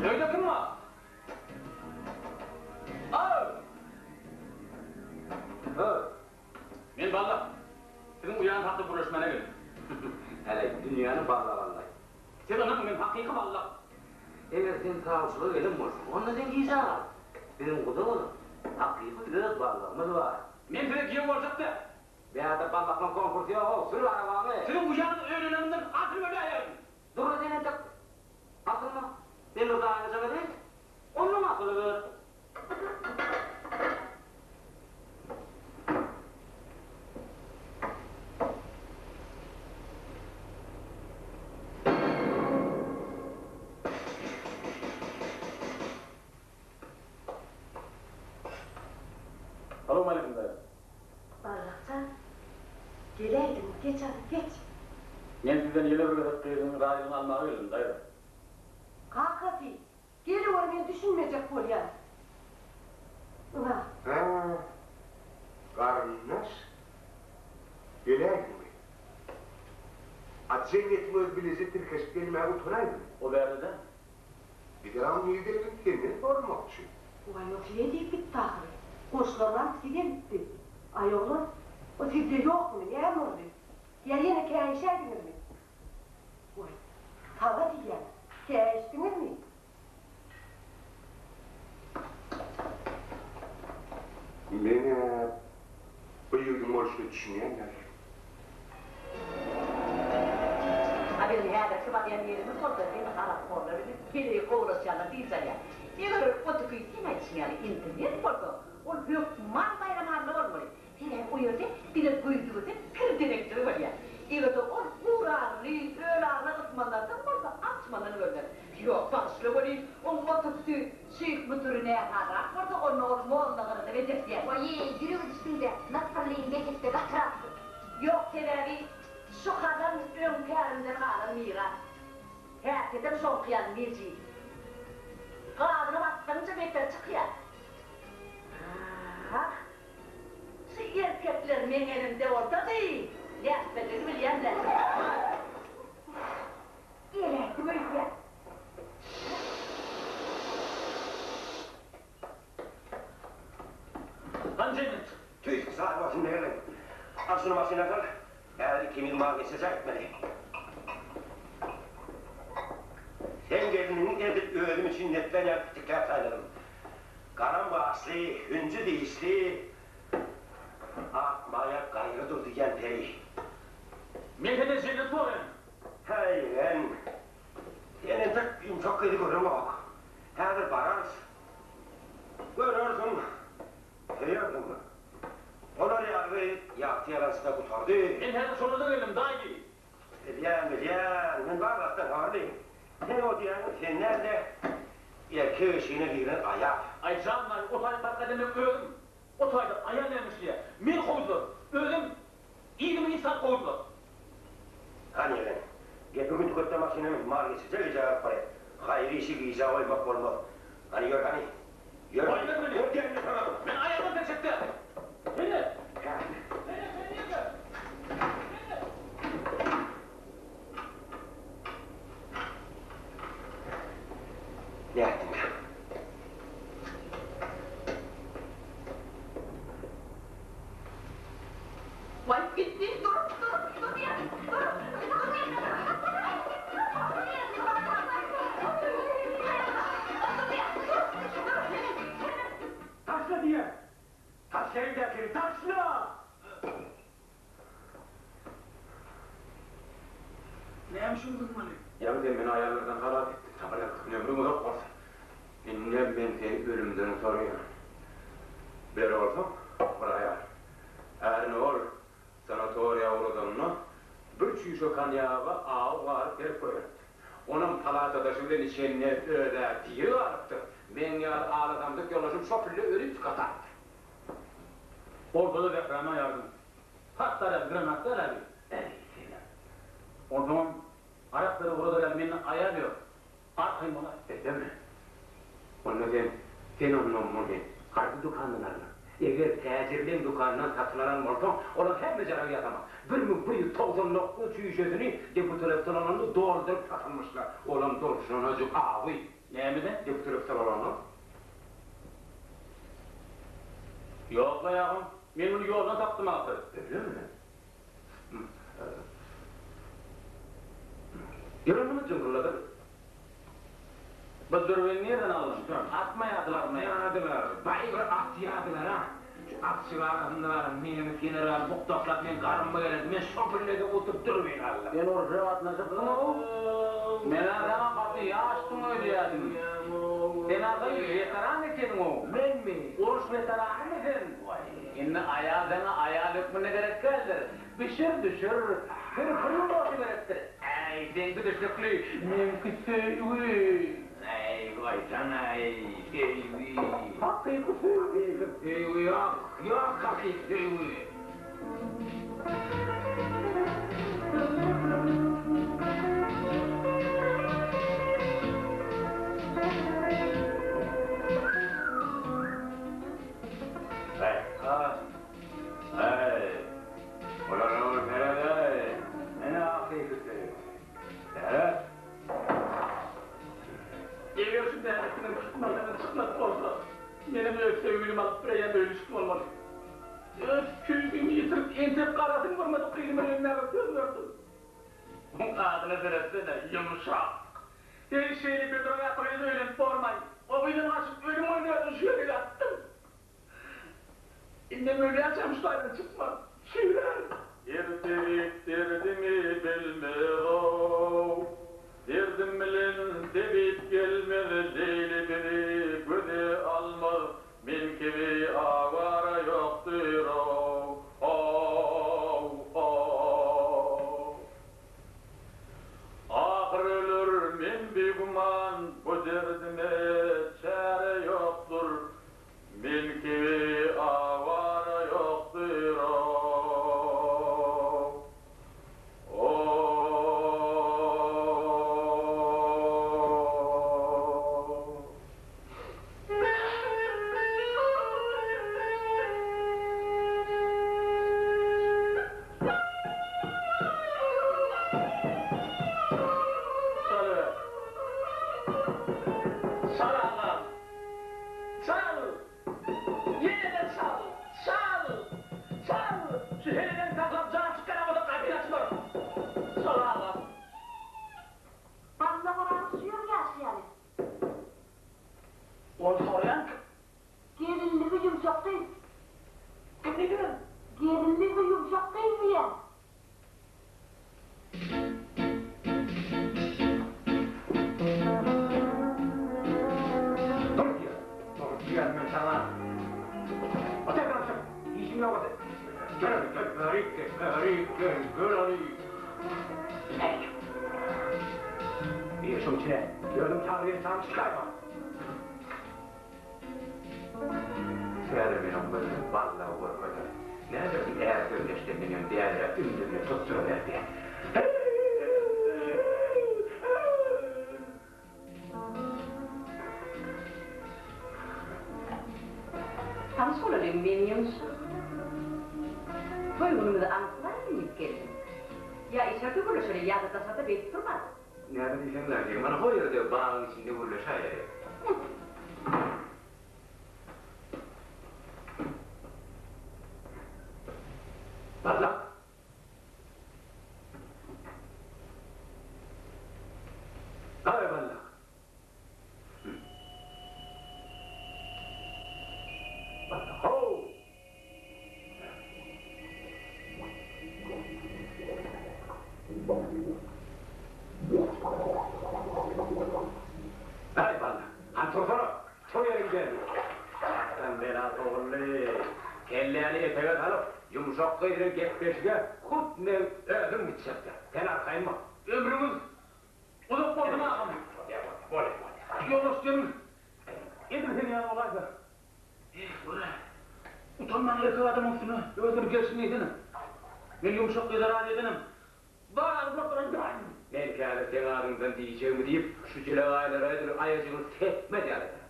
Öýde kim bar? Aw! Hö. Men Baldak. Siziň uýaňyz hakda gürleşmäne geldim. Heleý, dünýäni ballaganlaý. Siz ynanyň men hakyky ballak. Eger sen sawçylyga gelen bolsaň, onda sen gijä gal. Biziň guda bolan, hakyky öz ballagymyz bar. Men size giýew boljak däl. Bärde ballaklaň konkursy ýog-ow, sür arabaňy. Siziň uýaňyz öýleneninden asyl öläýerin. Dur-a sen entek asylma. Men bir daýyňa jaň edeýin. Onnoň asylyber. Salowmaleýkim daýza. Ballakjan, geläýdiň, geç hany, geç. Men sizden ýene bir gezek gyzyň razylygyny almaga geldim, daýza. Kakasy, Geliwer men düşünmejek bolýan. Ynha. Hä, garyndaş, geläýdiňmi? A jennetiň özi bileje tirkeşip gelmäge utanaýdymy? O bärde-dä. Bizem nirdeligini senden soramakçy. Waý, o size diýip gitdi ahyry. Goşlarynam size gelipdi. Aý, oglan, o sizde ýokmy, näme boldy? Ýa ýene käýişäýdiňizmi? Goý, saňa diýýän, käýişdiňizmi? Men-ä bu ýigidiň bolşuna düşünýän däl. A biziň häzirki barýan ýerimiz bolsa diňe arakhorlar bilen heleý kowlaşýanlar dynç alýar. Eger o tüki seň aýdyşyň ýaly internet bolsa, ol hökman Baýram Alla bolmaly. Sebäbi o ýerde diňe göýdügese kir derekligi bolýar. Eger-de ol guralyny, ölagyny ysmanlardan bolsa açmandan görner. Ýok, bagyşla welin, oň otüksi şyh müdiri näsazrak bolsa, onda ol mollagyny-da bejertýär. Waý-eý, ýürege düşdüň-dä, nasyrlyň behetde gatyrak. Ýok, sebäbi şu hazan öňki ärimden galan miras. Häsiýetem şoňky ýaly nejis. Gazyna basdygyňça beter çykýar. Ah! Şu erkekler meň elimde bolsady, nätmeligi bilýän-dä. Geläýdim öýdýän. Hany Jennet? Tüýs saat başynda gelin. Al şuny maşyna sal. Häzir ikimiz mal geçirjek etmeli. Sen gelniňi edil özüm üçin netlän ýaly pitikläp saýladym. Garam gaşly, hünji dişli, ak maýa gaýra dur diýýän peri. Men senden jennet soraýan. Häý, ýegen, sen entek ýumşak gyzy göreňok. Häzir bararys. Görersiň, söýersiň. Olar ýaly gyz ýagty ýalançyda gutardy. Men häzir şonda-da geldim, daýy. Bilýän, bilýän, men bar zatdan habarly. Sen o diýýäniň sen däl-de, erkek eşigine giren aýal. Aý, jan daýy, o taýda parka demek özüm. O taýda aýal näme işleýär? Meni kowdular. Özem yzymy hiç zat kowdular. Hany ýegen, gepi gün tüketde maşyna mün, mal geçirjek gijä galyp barýar. Haýyr işi gijä goýmak bolmaz. Hany ýör, hany. Ýör, Goýber meni. ýör diýende saňa. Men aýaldan serçek däl. Sene! Sene, sen nirde? Sene! Nätdiňkä? Waý, gitdi, dur, dur, dur diýýän, dur, dur diýýän. Taşla diýýän! Taşla eldäkini, taşla! Näme üçin urmaly? Ýaňy sen meni aýallardan halas etdiň, saňa ýazgyn ömrüň uzak bolsun. Indem men seni ölümden gutarýan. Beri bolsaň, bir aýal. Ärini ol sanatoriýa ugradanda bir çüýşe konýaga awy garyp berip goýberipdir. Onam palatadaşy bilen içende öz-ä diri galypdyr. Meň ýaly ala-samsyk ýoldaşym şo pille ölüp gatapdyr. Bolsa-da Zähräni aýardym. Partlar ýaly granat däl-ä bi. Äý, senem. Onsoňam araklary guradar ýaly mende aýal ýok. Arkaýyn bolaý. Beýdeme. Onda sen, sen ondan muny haýsy dükandan aldyň? Eger täjirleň dükanyndan satyn alan bolsaň, olaň hemme jaragy ýasama. 1199 çüýşesini deputelekden alanda dolduryp satanmyşlar. Olam dolşunajyk awy. Nämeden? Deputelekden alanda. Ýok-la ýagym, men muny ýoldan tapdym ahyry. Öýlemi? Ýörenimi jyňkylladyr. Bu dürbini nirden aldyň? Atmaýardylarmy? Atmaýardylar. Baý bir atýardylar-a. Şu atçyk arasynda baran nemes generaly bukdaklap meň garynma gelerdi. Men şo pillede oturyp dürbini aldym. Sen urşa gatnaşypsyň-ow. Men-ä saňa gaty ýaşdyň öýdýärdim. Sen-ä weteran ekeniň-ow. Menmi? Uruş weteranymy sen? Indi aýal saňa aýal hökmünde gerek däldir. Bişir, düşür, bir pul bolsa gerekdir. Äý, seňki düşnükli, meňki söýgi. Äý, goýsana-aý, söýgi. Hakyky söýgi. Hakyky söýgi ýok, ýok hakyky söýgi. Äý, ha, äý. Olara bir seret-eý! Ine hakyky söýgi! Seret! Eger şu dädesiniň kysmatyna çykmak bolsa, menem öz söýgülimi alyp bireýýäm öýlüşik bolmaly. Öz söýgimi ýitirip, entek garasyny görmedik gyzyma öýlenmäge söz berdim. Oň adyna seretsene, Ýumşak. Heý, şeýle bedroýa gyza öýlenip bormaý. O gyzdan gaçyp, ölüm oýnaýaryn şu ýere ýatdym. Indem ölýänçäm şu taýdan çykman, şüýrärin. Her tebip derdimi bilmez-ow, Derdim bilen tebip gelmez, Leýli bizi göze almaz, Men kibi awara ýokdur-ow, ow, ow. Ahyr öler men bigüman, Bu derdime çäre ýokdur, Men kibi awara ýokdur-ow, ow. Çalyber. Çal agam. Çal! Ýene-de çal! Çal! Çal! Şu heleden saklap jan çykýan bolsa gapyny açmaryn. Çal agam. Balla Oraly şu ýer ýaşaýar. Ol soraýan kim? Gelinligi ýumşak gyz. Kim diýdiňiz? Gelinligi ýumşak gyz diýýän. Dur diýýän. Dur diýýän men saňa. Otur gamşyk. Işiň ýok otur. Gel hany, gel bärik gel, bärik gel, gel hany. Bärik. Bir şuň içine özüm çagyrýan çagym çykaýma. Täze meniň gözüme ballagy görkezdi. Nädersiň är sözüni eşidendenem däliräp ümdügine tutduryberdi. Tanyş bolalyň, men Ýumşak. Toý günümizi anyklaýyn diýip geldim. Ýa içerde gürleşeli, ýa-da daşarda beýdip durmaly. Näme diýseň-le, diýen, mana hol ýerde bagyň içinde gürleşäýeli. Ballak! Aý, ballak! Ballak, how! Aý, ballak, hany tursana, tur ýeriňden! Başdan bela sowuldy. Kelläni etege salyp, ýumşak gyz bilen gepleşige hut meň özüm gitjekdir. Sen arkaýyn bol. Ömrüňiz uzak bolsun agam. Bolýa, bolýa, bolýa, bolýa. Ýoldaş gelin, edil sen ýaly bolaýsa. Eý, gör-ä, utanman erkek adamyň üstüne özüni gerşin diýsene. Men ýumşak gyza razy edenem, bar agyz bolup duran dälmi? Men häzir seň adyňdan diýjegimi diýip, şu jelegaýlara edil aýajygyny sepmez ýaly ederin.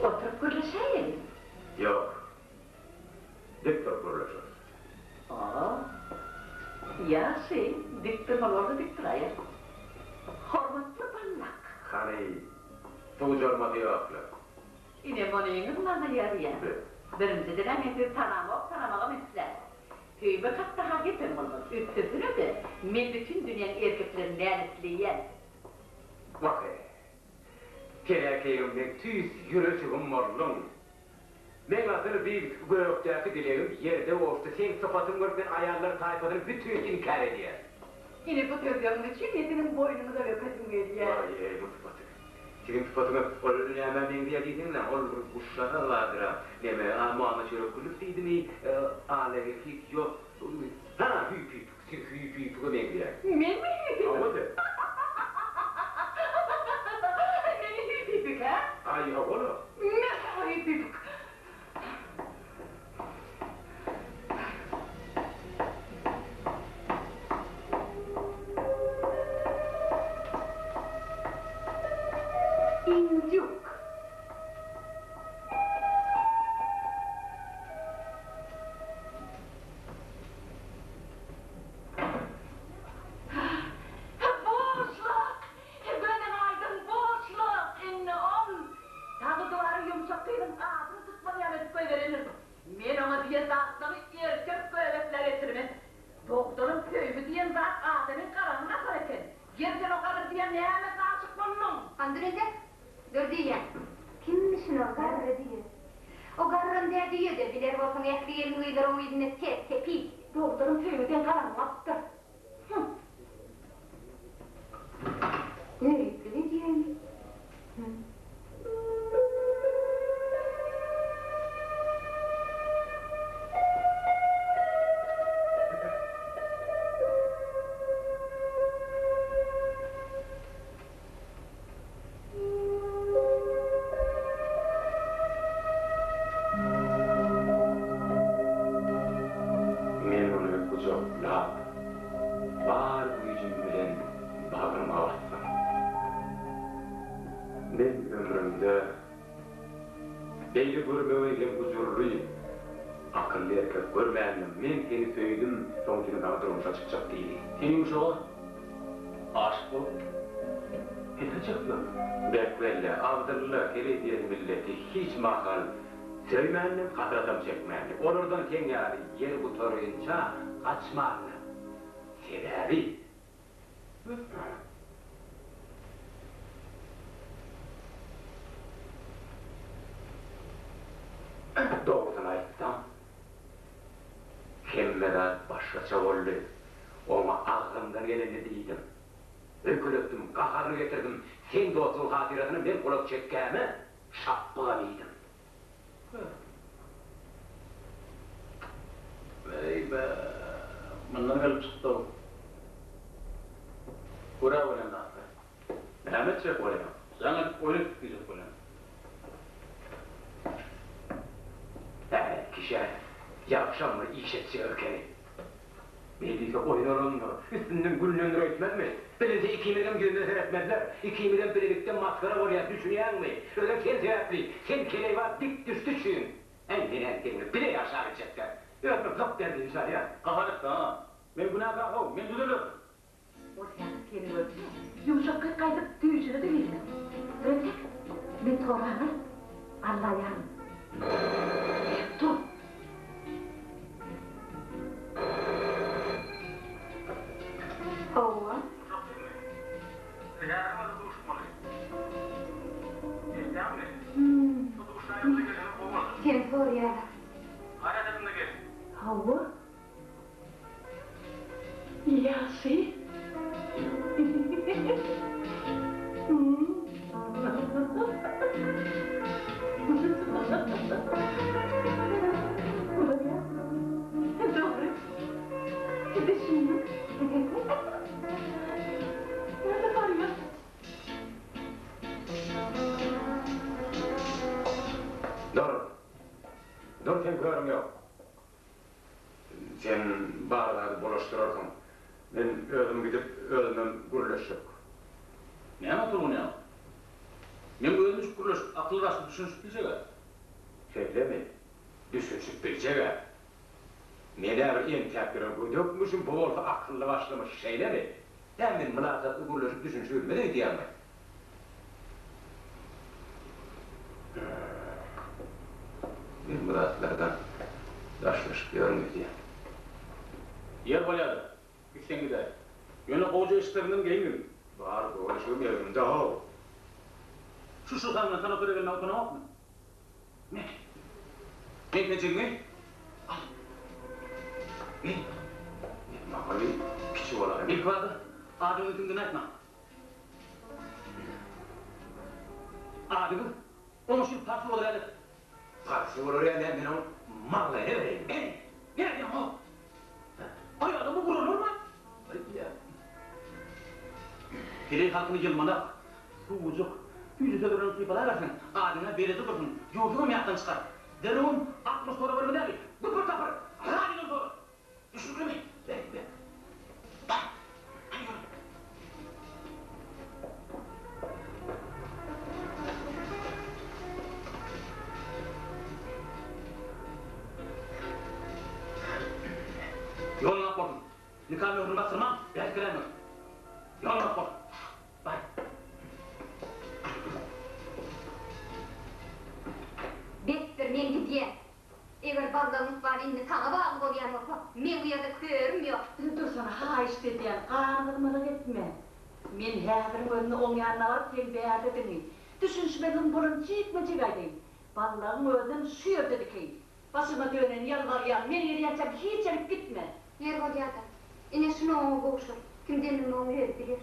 Oturyp gürleşäýeliň. Ýok. Dik durup gürleşeris. O, ýagşy, dik durmaly bolsa dik duraýar. Hormatly Ballak. Hany, suwjarmasy ýokla. Ine munyňyz maňa ýarýar. Birinjiden-ä men sizi tanamok, tanamagam islämok. Söýmek hakda-ha gepem bolmaz. Üstesine-de, men bütin dünýäň erkeklerini näletleýän. Wah-eý. Sen-ä keýgim meň tüýs ýürejigim bolduň. Meň asyl bi gökdäki dilegim ýerde gowuşdy. Seň sypatyňy görüp men aýallar taýpasyny bütin inkär edýän. Ine bu sözleriňiz üçin men siziň boýnuňyza öpesim gelýär. Waý-eý bu sypaty. Siziň sypatyňyz ol nämä meňzeýär diýseňiz-ä, ol bir guşjagaz bardyr-a, neme, a Muhammet Çörekgulyýew diýdimi, alege hiç ýok, ha, hüýpüpik, siz hüýpüpige meňzeýäňiz. Menmi hüýpüpik? Hawa-da. Men hüýpüpik, hä? Aý, hawa-la. Men saňa hüýpüpik. Indýuk. Boşluk! Gözüň aýdyň, boşluk! Indi ol dagy duwara ýumşak gyzyň adyny tutmaz ýaly edip goýberendir. Men oňa diýen zatlarymy erkek göbeklä geçirmen. Dogdanym söýgi diýen zat adamyň garaňyny asar eken. Ýeri sen o garry diýen nämesine aşyk bolduň? Hany dur entek, dur diýýän. Kimmişin ol garry diýen? O garram dä düýe-de, biler bolsaň ähli gelin-gyzlar oň yzynda ter-tepil. Dogdanym söýgi seň garaňyňy asypdyr. Hum. Göriplik edýämi? Hum. Men ony gujaklap, bar güýjüm bilen bagryma basdym. Men ömrümde beýle görmegeý hem gujurly, akylly erkek görmändim. Men seni söýdüm, soň seni saňa durmuşa çykjak diýdi. Sen ýumşaga aşyk bolup pese çykdyň. Bek welle, Abdylla heleý diýen milleti hiç mahal söýmändim, hasratam çekmändim. Olardan seň ýaly ýer gutarynça gaçmandym. Sebäbi. Dogrusyny aýtsam, hemme zat başgaça boldy. Oňa agzymdan gelenini diýdim. Öýkeletdim, gaharyny getirdim. Seň dostuň hatyrasyna men gulak çekgäme şapbygam iýdim. Eý-be, mundan gelip çykdy-ow. Gör-ä bolýan zatlary. Näme etjek bolýaň? Jaň edip oýun etdik diýjek bolýan. Äý, kişä ýagşam bir iş etjek ekeni. Beýdilse oýun bolandyr. Üstünden gülnendir öýtmezmi? Bilinse ikimizem ýüzümize seretmezler. Ikimizem bilelikde masgara bolýas, düşünýäňmi? Özem sen sebäpli. Sen keleýbaz dik düşdi üçin. Äý, men-ä seň bilen bile ýaşabiljek däl. Özüme gyp berdiň şalýa. Gahar etme, a. Men günäkär how, men düzelerin. Ol häzir seni görse, ýumşak gyz gaýdyp düýşüne-de girmez. Dur entek, men torbany alyp Allaýaryn. Berk dur. Hawa. Ýumşak gyzmy? Häziriň özi duşmaly. Eşidýäňmi? Şu duşaýamyza gelseňiz gowy bolar. Seni soraýarlar. Gaýrat ediň-de geliň. Hawa. Ýagşy. Bolýar. Dogry. Düşündim. Näme barýar? Dur. Dur seň körüň ýok. Sen bar zady bulaşdyrarsyň. Men özüm gidip, özümem gürleşjek. Näme tolgunýaň? Meň özümjik gürleşip, akyl-başly düşünişip biljeg-ä. Şeýlemi? Düşünişip biljeg-ä. Men-ä bir entäp ýören gödekmişim, bu bolsa akylly-başlymyş, şeýlemi? Hä, men mylakatly gürleşip düşünişibilmez öýdýäňmi? Men bu zatlardan daşlaşyp ýörün öýdýän. Ýer bolýa-da, gitseň gidäý. Ýöne gowja eşikleriňden geýingin. Bar, gowy eşigim ýerinde-how. Şu-şu saňa sanatoriýa gelmäge utanaňokmy? Me. Geý penjegiňi. Al. Geý. Maňa bir kiçi bolaýmy? Ilkibada adyňy kimdigini aýtma. Adyňyz oňa şu parsy bolar ýaly et. Parsy bolar ýaly näme men oň maňlaýyna bereýin. Eý, nädýäň-ow? Aýalymy uralarmy? Heleý halkyny ýylmanak, suwujuk, süýji söz bilen sypalaberseň, adyňa berede dursun, ýurduňam ýatdan çykar. Derrewem 60 sorag bermeli däl, güpür-tapyr, radydan sora. Düşnüklimi? Bek, bek. Bar, hany ýör. Ýoluň ak bolsun. Nika möhrüni basdyrman, bärik geläýmez. Ýoluň ak bolsun. Bar. Besdir, men gidýän. Eger ballagyň ykbaly indi saňa bagly bolýan bolsa, meň bu ýerde körüm ýok. Dursana, haýyşt edýän, ganygyzmalyk etme. Men häziriň özünde oň ýanyna baryp, seň bärdedigini, düşünişmezligiň bolany jikme-jik aýdaýyn. Ballagyň özünem şu ýerde dikeýin. Başyma dönen ýalbarýan, men gelýänçäm hiç ýerik gitme. Ýer bolýa-da. Ine, şuny oňa gowşur. Kimdendigini oň özi biler.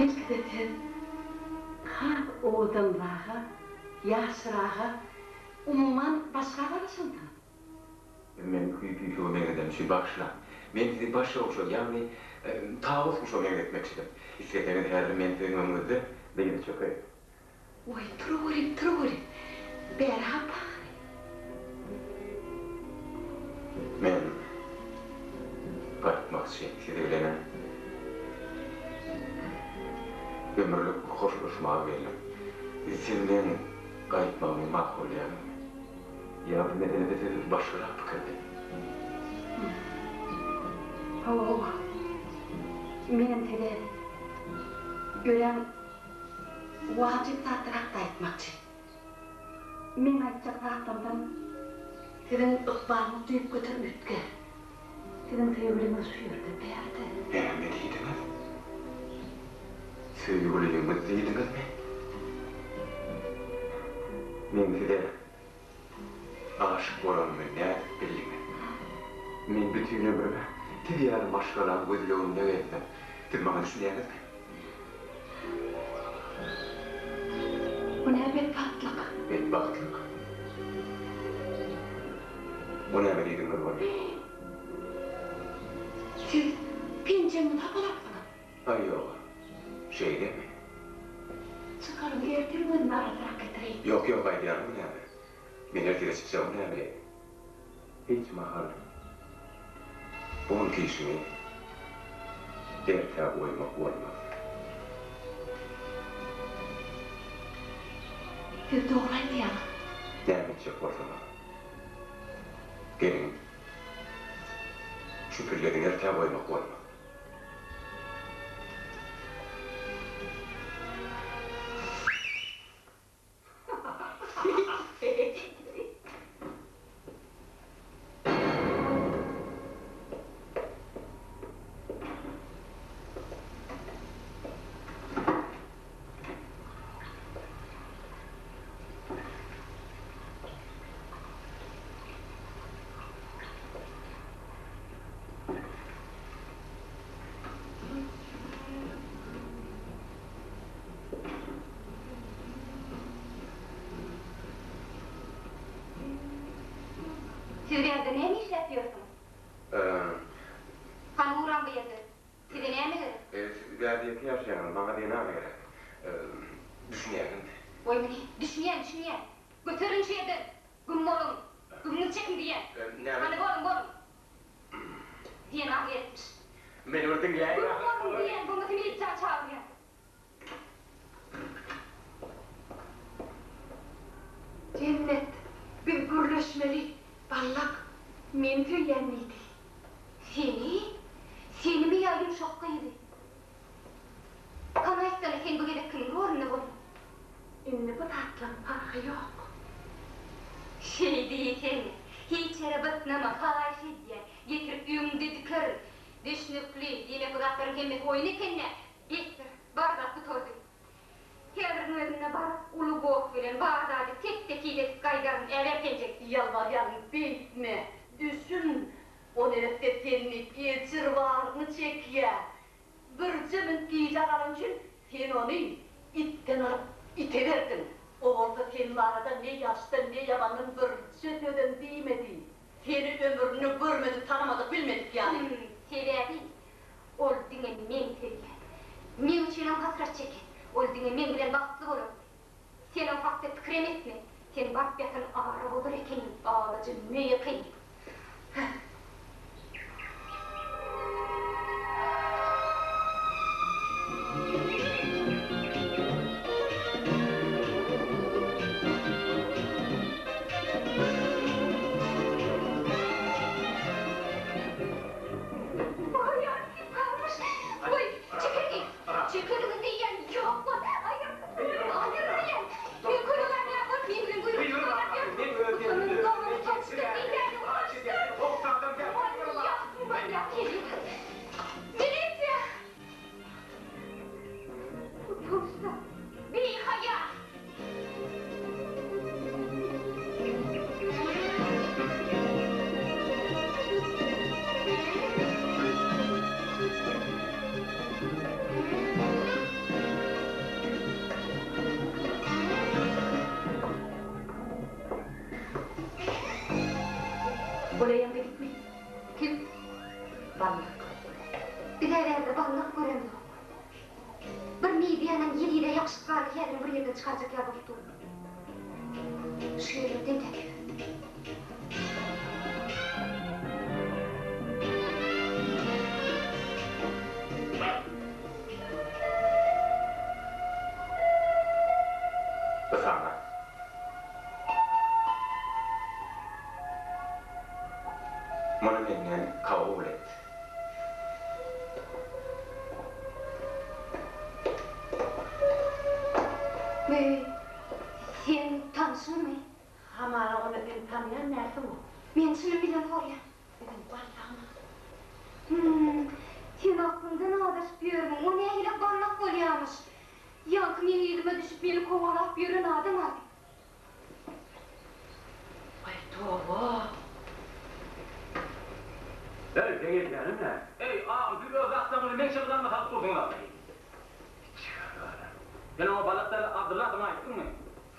Belki-de siz has owadanraga, ýaşraga, umuman başga garaşansyňyz? Men hüý-püýhüge meňzedem üçin bagyşlaň. Men sizi başga guşa, ýagny tawus guşa meňzetmekçidim. Isleseňiz häzir men siziň öňüňizde dyza çökeýin. Oý, turuweri, turuweri. Bäri hapa ahyry. Men gaýtmakçy siz bilenem ömürlik hoşlaşmaga geldim. Siz meň gaýtmagymy makullaýaňyzmy? Ýa bu meselede siz başgarak pikirde? Hawa, menem size örän wajyp zatlar hakda aýtmakçy. Meň aýtjak zatlarymdan siziň ykbalyňyz düýpgöter üýtgär. Siziň söýgüliňiz şu ýerde, bärde. Näme diýdiňiz? Söýgüliňiz diýdiňizmi? Meň size aşyk bolanymy nädip bildiňiz? Men bütin ömrüme siz ýaly maşgalaň gözleginde gezdim. Siz maňa düşünýäňizmi? Bu nä betbagtlyk? Betbagtlyk? O näme diýdigiňiz bolýar? Siz penjegiňizi hapalapsyňyz. Aý ýok. Şeýlemi? Çykaryň, ertir özüm arassarak getireýin. Ýok, ýok, aýdýanyňyz näme? Men ertire çykjagym näme? Hiç mahal bu günki işiňi ertä goýmak bolmaz. Siz dogry aýdýaňyz. Näme etjek bolsaňyz, geliň, şu pilleni ertä goýmak bolmaz. Siz bärde näme işläp ýörsüňiz? Hany ugraň bu ýerde. Size näme gerek? Siz bärde ýeke ýaşaýaňyz, maňa zenan gerek. Düşünýäňizmi? Goý muny. Düşünýän, düşünýän. Göteriliň şu ýerden! Güm boluň! Gümüňizi çekiň diýýän! Hany boluň, boluň! Zenan gerekmiş. Meni bir diňläýiň Güm boluň diýýän, bolmasa milisiýany çagyrýan. Jennet, biz gürleşmeli, Ballak, meni söýýän diýdi. Seni? Senimi ýa ýumşak gyzy? Hany aýtsana, sen bu gezek kimiň rolunda bolduň? Indi bu zatlaryň parhy ýok. Şeý diýsene. Hiç ýere bytnama, haýyş edýän. Getirip öňüňde dikerin. Düşnükli, diýmek bu zatlaryň hemmesi oýun eken-dä. Besdir, bar zat gutardy. Häziriň özünde baryp, uly goh bilen bar zady tek-tekiz edip gaýdaryn, äber penjek! Ýalbarýaryn, beýtme, düşün, o neresse seni ejir baryny çekýä. Birje minut gijä galany üçin sen ony itden alyp ite berdiň. O bolsa sen barada ne ýagşydan, ne ýamandan birje sözem diýmedi. Seni ömründe görmedik, tanamadyk, bilmedik ýaly. Hüm, sebäbi Ol diňe meni söýýär. Meň üçinem hasrat çeker. Ol diňe meň bilen bagtly bolar. Sen o hakda pikirem etme. Sen baryp ýatan ara bozar ekeniň, alajy möý ekeniň. Hä. Goý, çekeliň! Çekeliň diýýän, ýok bol! Aýyr! Aýyr diýýän! Men kölegäm ýa bol, men bilen guýruk oýnap ýör! Utanyň, dogan, utançdyr diýýän, utançdyr! Manýak, manýak herif! Milisiýa! Utançsyz, bihaýa! Bulaýaňda gitme. Kim? Ballyk. Biz-ä bärde ballyk göremzok. Bir mediýanam ýel-ýele ýapyşyp galdy, häzirem bir ýerden çykarjak ýaly bolup dur. Şu ýerlerden täkip. Bu saňa. Muny menden kabul et. Möý, seň tanşyňmy? Hamana ony sen tanaýan dälsiň-ow. Men çynym bilen sorýan. Biziň ballagymyz. Hüm, sen aklyňdan azaşyp ýörmüň, o nähili ballak bolýamyş? Ýaňky meň yzyma düşüp meni kowalap ýören adam ady. Aý toba. Eý, seň edýäniň nä? Eý, agam, siz öz zatlaryňyzy meň çemodanyma salyp dursuňyz-a. Sen oňa Balak däl, Abdylla adyňy aýtdyňmy?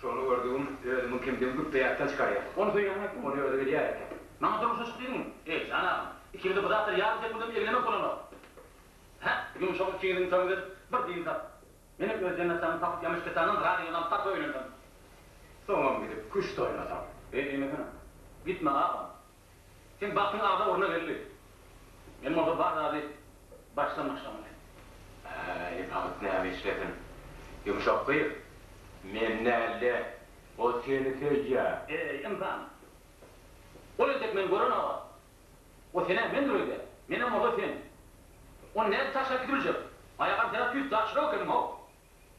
Şony gördügim, özümiň kimdigimi güpbe ýatdan çykarýan. Ony söýýäňi aýtdym, ony özi bilýär eken. Maňa durmuşa çyk diýdiňmi? Eý, jan agam, ikimize bu zatlary ýarym sekundam eglemek bolanok. Hä, ýumşak ikiňiziň toýuňyzy edip, bir diň sat. Menem öz jennatjanymy tapyp ýamyşketandan radiodan tarpa öýlensem. Soňam gidip küşt oýnasam. Beý diýmesene. Gitme agam. Seň bagtyň agza orna geldi. Men bolsa bar zady başdan başlamaly. Äý, bagt näme işlesin. Ýumşak gyz, men däl-de. O seni söýýär. Eý, ynsan! Ol entek meni görenok-a. O sen-ä mendir öýdýär. Menem bolsa sen. Ony nädip taşlap gidibiljek? Aýagam sen-ä tüýs daşrak ekeniň-how.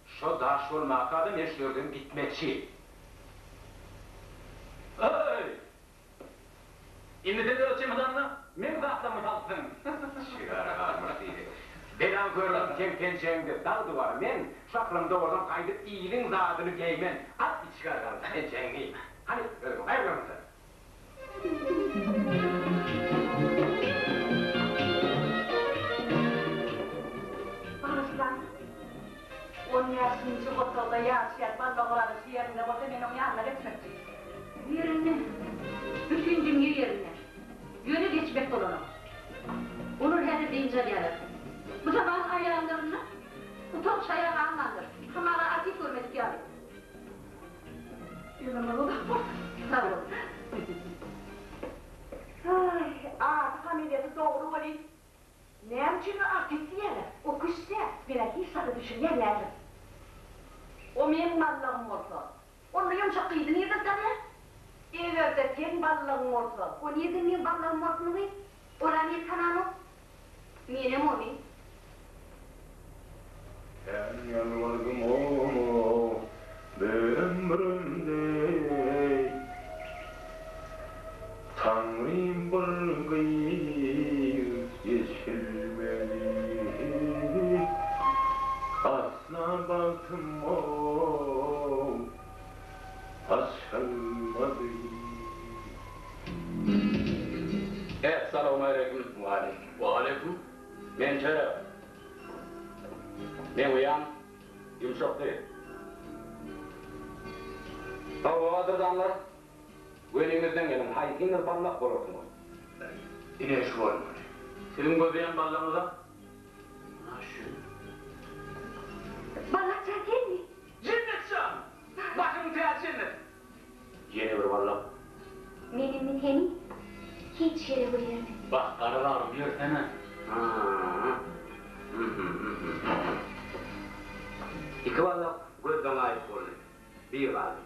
Şo daş bolmaka-da men şu ýerden gitmekçi. Eý! Indi sen öz çemodanyňa meň zatlarymy salypsyň. Şigar galmyş diýdi. Belaň körügim seň penjegiňde dag diwar men şu aklymda bolsam gaýdyp iliň zadyny geýmen at içigar galmyş penjegiňi. Hany özüň aýrylarmyň sen. Bagyşlaň. On bäşinji otagda ýaşaýan Balla Orazyň şu ýerinde bolsa men oň ýanyna geçmekçi. Ýerinde. Bütin dünýe ýerinde. Ýöne geçmek bolanok. Olar häzir dynç alýarlar. Bu zaman aýallarynda utanç-haýa galmandyr. Hamala artist görmedik ýaly. Ömrüňiz uzak bolsun. Sag boluň. Aý, ady familiýasy dogry welin, näme üçin artist diýýärler? O küşse, men-ä hiç zada düşünýän däldim. O meň ballagym bolsa, onda ýumşak gyzy nirden tanýar? Eger-de seň ballagyň bolsa. O nirden meň ballagym bolsun gyz? Ol-a meni tananok. Menem ony. Sen ýalbardym oňa ömrümde Taňrym bir gyz eçilmedi Asla bagtym açylmady. Essalawmaleýkim. Waleýkim. Waleýkim. Men Töre. Meň uýam ýumşakdy. Hawa, gadyrdanlar, göniňizden geliň, haýsyňyz ballak bolarsyňyz? Ine şu bolmaly. Siziň gözleýän ballagyňyz-a ana şu. Ballak jan senmi? Jennet jan! Başyň täji jennet! Ýene bir ballak. Men indi seni hiç ýere goýbermen. Bah, gara bagrym, ýörsene. Iki ballak gözden gaýyp boldy. Bir galdy.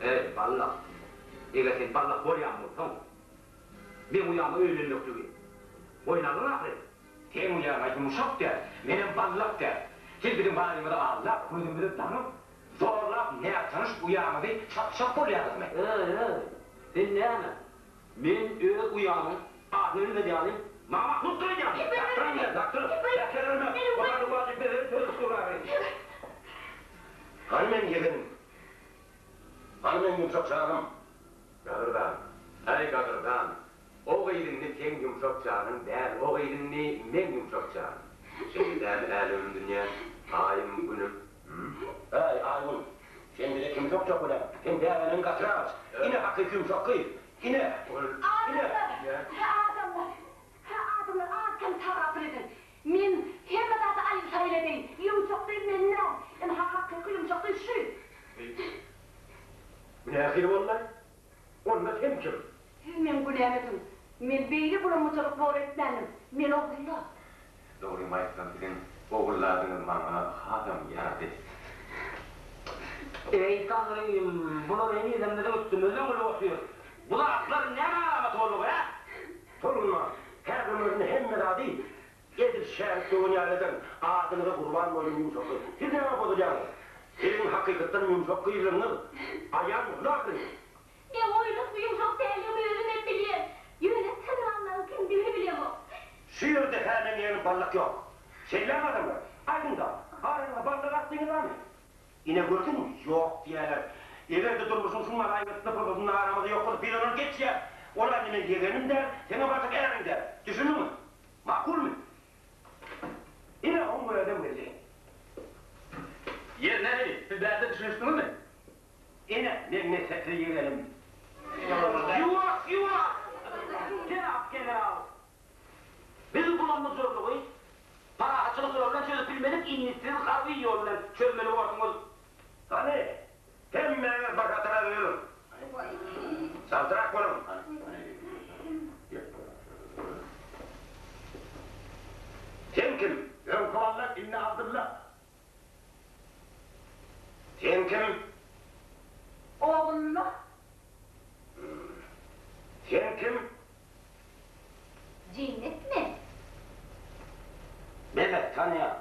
Eý, ballak! Eger sen ballak bolýan bolsaň, meň uýama öýlenmekligi boýun aldyň ahyry. Seň uýaň-a ýumşak däl, menem ballak däl. Siz biziň barymyzy aldap, gözümizi daňyp, Zorlap nätanyş uýaňyzy satjak bolýaňyzmy? Eý-eý, sen näme? Men öz uýamyň adyny bilmez ýaly, maňa mahlukdyr öýdýäňmi? Dakdyryň meni, dakdyr! Äsgererme! O hany wajyp mesele çözüp dur ahyry. Hany meň ýegenim? Hany meň ýumşak janym? Gadyrdan, äý gadyrdan, o gyz indi seň ýumşak janyň däl, o gyz indi meň ýumşak janym. Şeýle dälmi älemim dünýäm, aýym günüm? Äý, Aýgül, sen bize kimi sokjak bolýaň? Sen bäbenegiň gatyra gaç. Ine hakyky ýumşak gyz. Ine! Ine! Adamlar! Hä, adamlar! Hä, adamlar, az-kem tagapyl ediň. Men hemme zady aýyl-saýyl edeýin. Ýumşak gyz men däl. Ynha, hakyky ýumşak gyz şu. Bu nähili boldy-aý? Onda sen kim? Siz meň günäm ediň. Men beýle bulamyçalyk bor etmändim. Men Ogulla. Dogrymy aýtsam, siziň Ogulla adyňyz maňa hasam ýarady. Eý, Taňrym, bular henizem biziň üstümizden gülüp otyr. Bu zatlar näme alamat boldugy, hä? Tolgunma, häziriň özünde hemme zady edil şärik döwen ýaly ederin. Adyňyza gurban bolaýyn, ýumşak gyz. Siz nämä bozulýaňyz? Siziň hakykatdanam ýumşak gyzlygyňyz aýan boldy ahyryn. Men oýlukly ýumşak däldigimi özümem bilýän. Ýöne çyn ballagyň kimdigini bilemok. Şu ýerde-hä meň ýerim ballak ýok. Şeýlemi adamlar? Aýdyň-da, araňyza ballak atdyňyz barmy? Ine gördüňmi, ýok diýýärler. Eger-de durmuşyň şuň ýaly aýgytly pursadynda aramyzda ýok bolsa, biz ondan geçýäs. Ol indi meň ýegenim däl, seňem artyk äriň däl. Düşündiňmi? Makulmy? Ine, oň özem geldi. Ýeri nähili, siz bärde düşünişdiňizmi? Ine, meň messepli ýegenim. Ýuwaş, ýuwaş! Jenap general! Biz bulam-bujurlygy parahatçylyk ýoly bilen çözüp bilmedik, indi siz harby ýol bilen çözmeli borsuňyz. Hany, hemmäňiz bir hatara düzüliň. Çaltrak boluň. Sen kim? Öňki Wallak, indi Abdylla. Sen kim? Ogulla. Sen kim? Jennet men. Belet tanýan.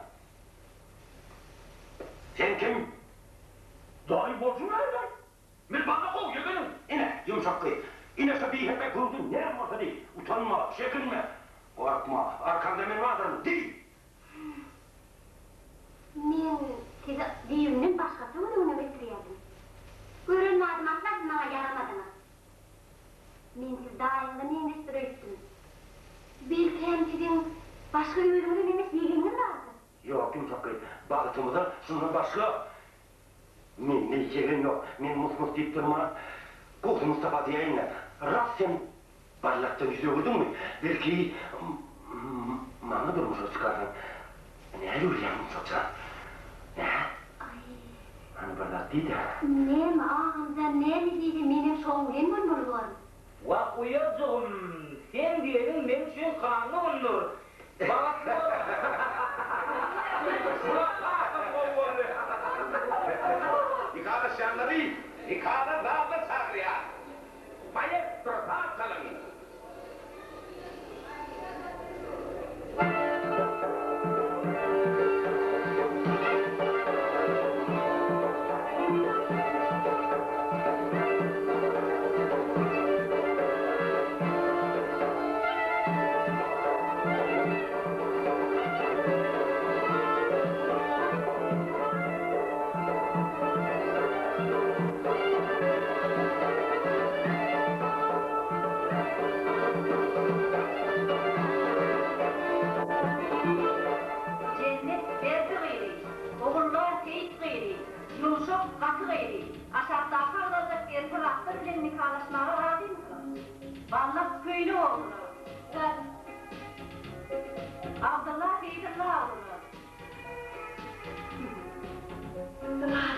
Sen kim? Daýy bolşuň nähili? Men bana gowy ýegenim. Ine, ýumşak gyz. Ine şu bihepe göwdüň näme bolsa diý. Utanma, çekinme. Gorkma, arkaňda men bardyryn, diý! Men sizi düýbünden başgaça göz öňüne getirýärdim. Gören badyma asla siz maňa ýaramadyňyz. Men sizi daýyňyza meňzeşdir öýtdüm. Belki hem siziň başga özüňize meňzeş ýegeniňiz bardyr? Ýok, ýumşak gyz, bagtymyza şundan başga mende ýegen ýok. Men mus-mus diýip durman, gowsy Mustafa diýäýin-dä. Rast sen Ballakdan ýüz öwürdiňmi? Belki, maňa durmuşa çykarsaň. Nähili görýäň, Ýumşak jan? Nä? Hany bir zat diý-dä. Näme, agam jan, näme diýse, menem şoň bilen bolmaly borun. Wah, uýajygym, seň diýeniň meň üçin kanundyr. Bagtly bol. Bular hasam gowy boldy. Nikalaşýanlary nikalar zalyna çagyrýar. Maestro saz çalyň! Jennet Berdi gyzy, Ogullar Seýit gyzy, Ýumşak Gaty gyzy, aşakdaky agzaljak erkek atlar bilen nikalaşmaga razymysyňyz? Ballak Köýnek ogluna. Razy. Abdylla Seýdylla ogluna. Razy.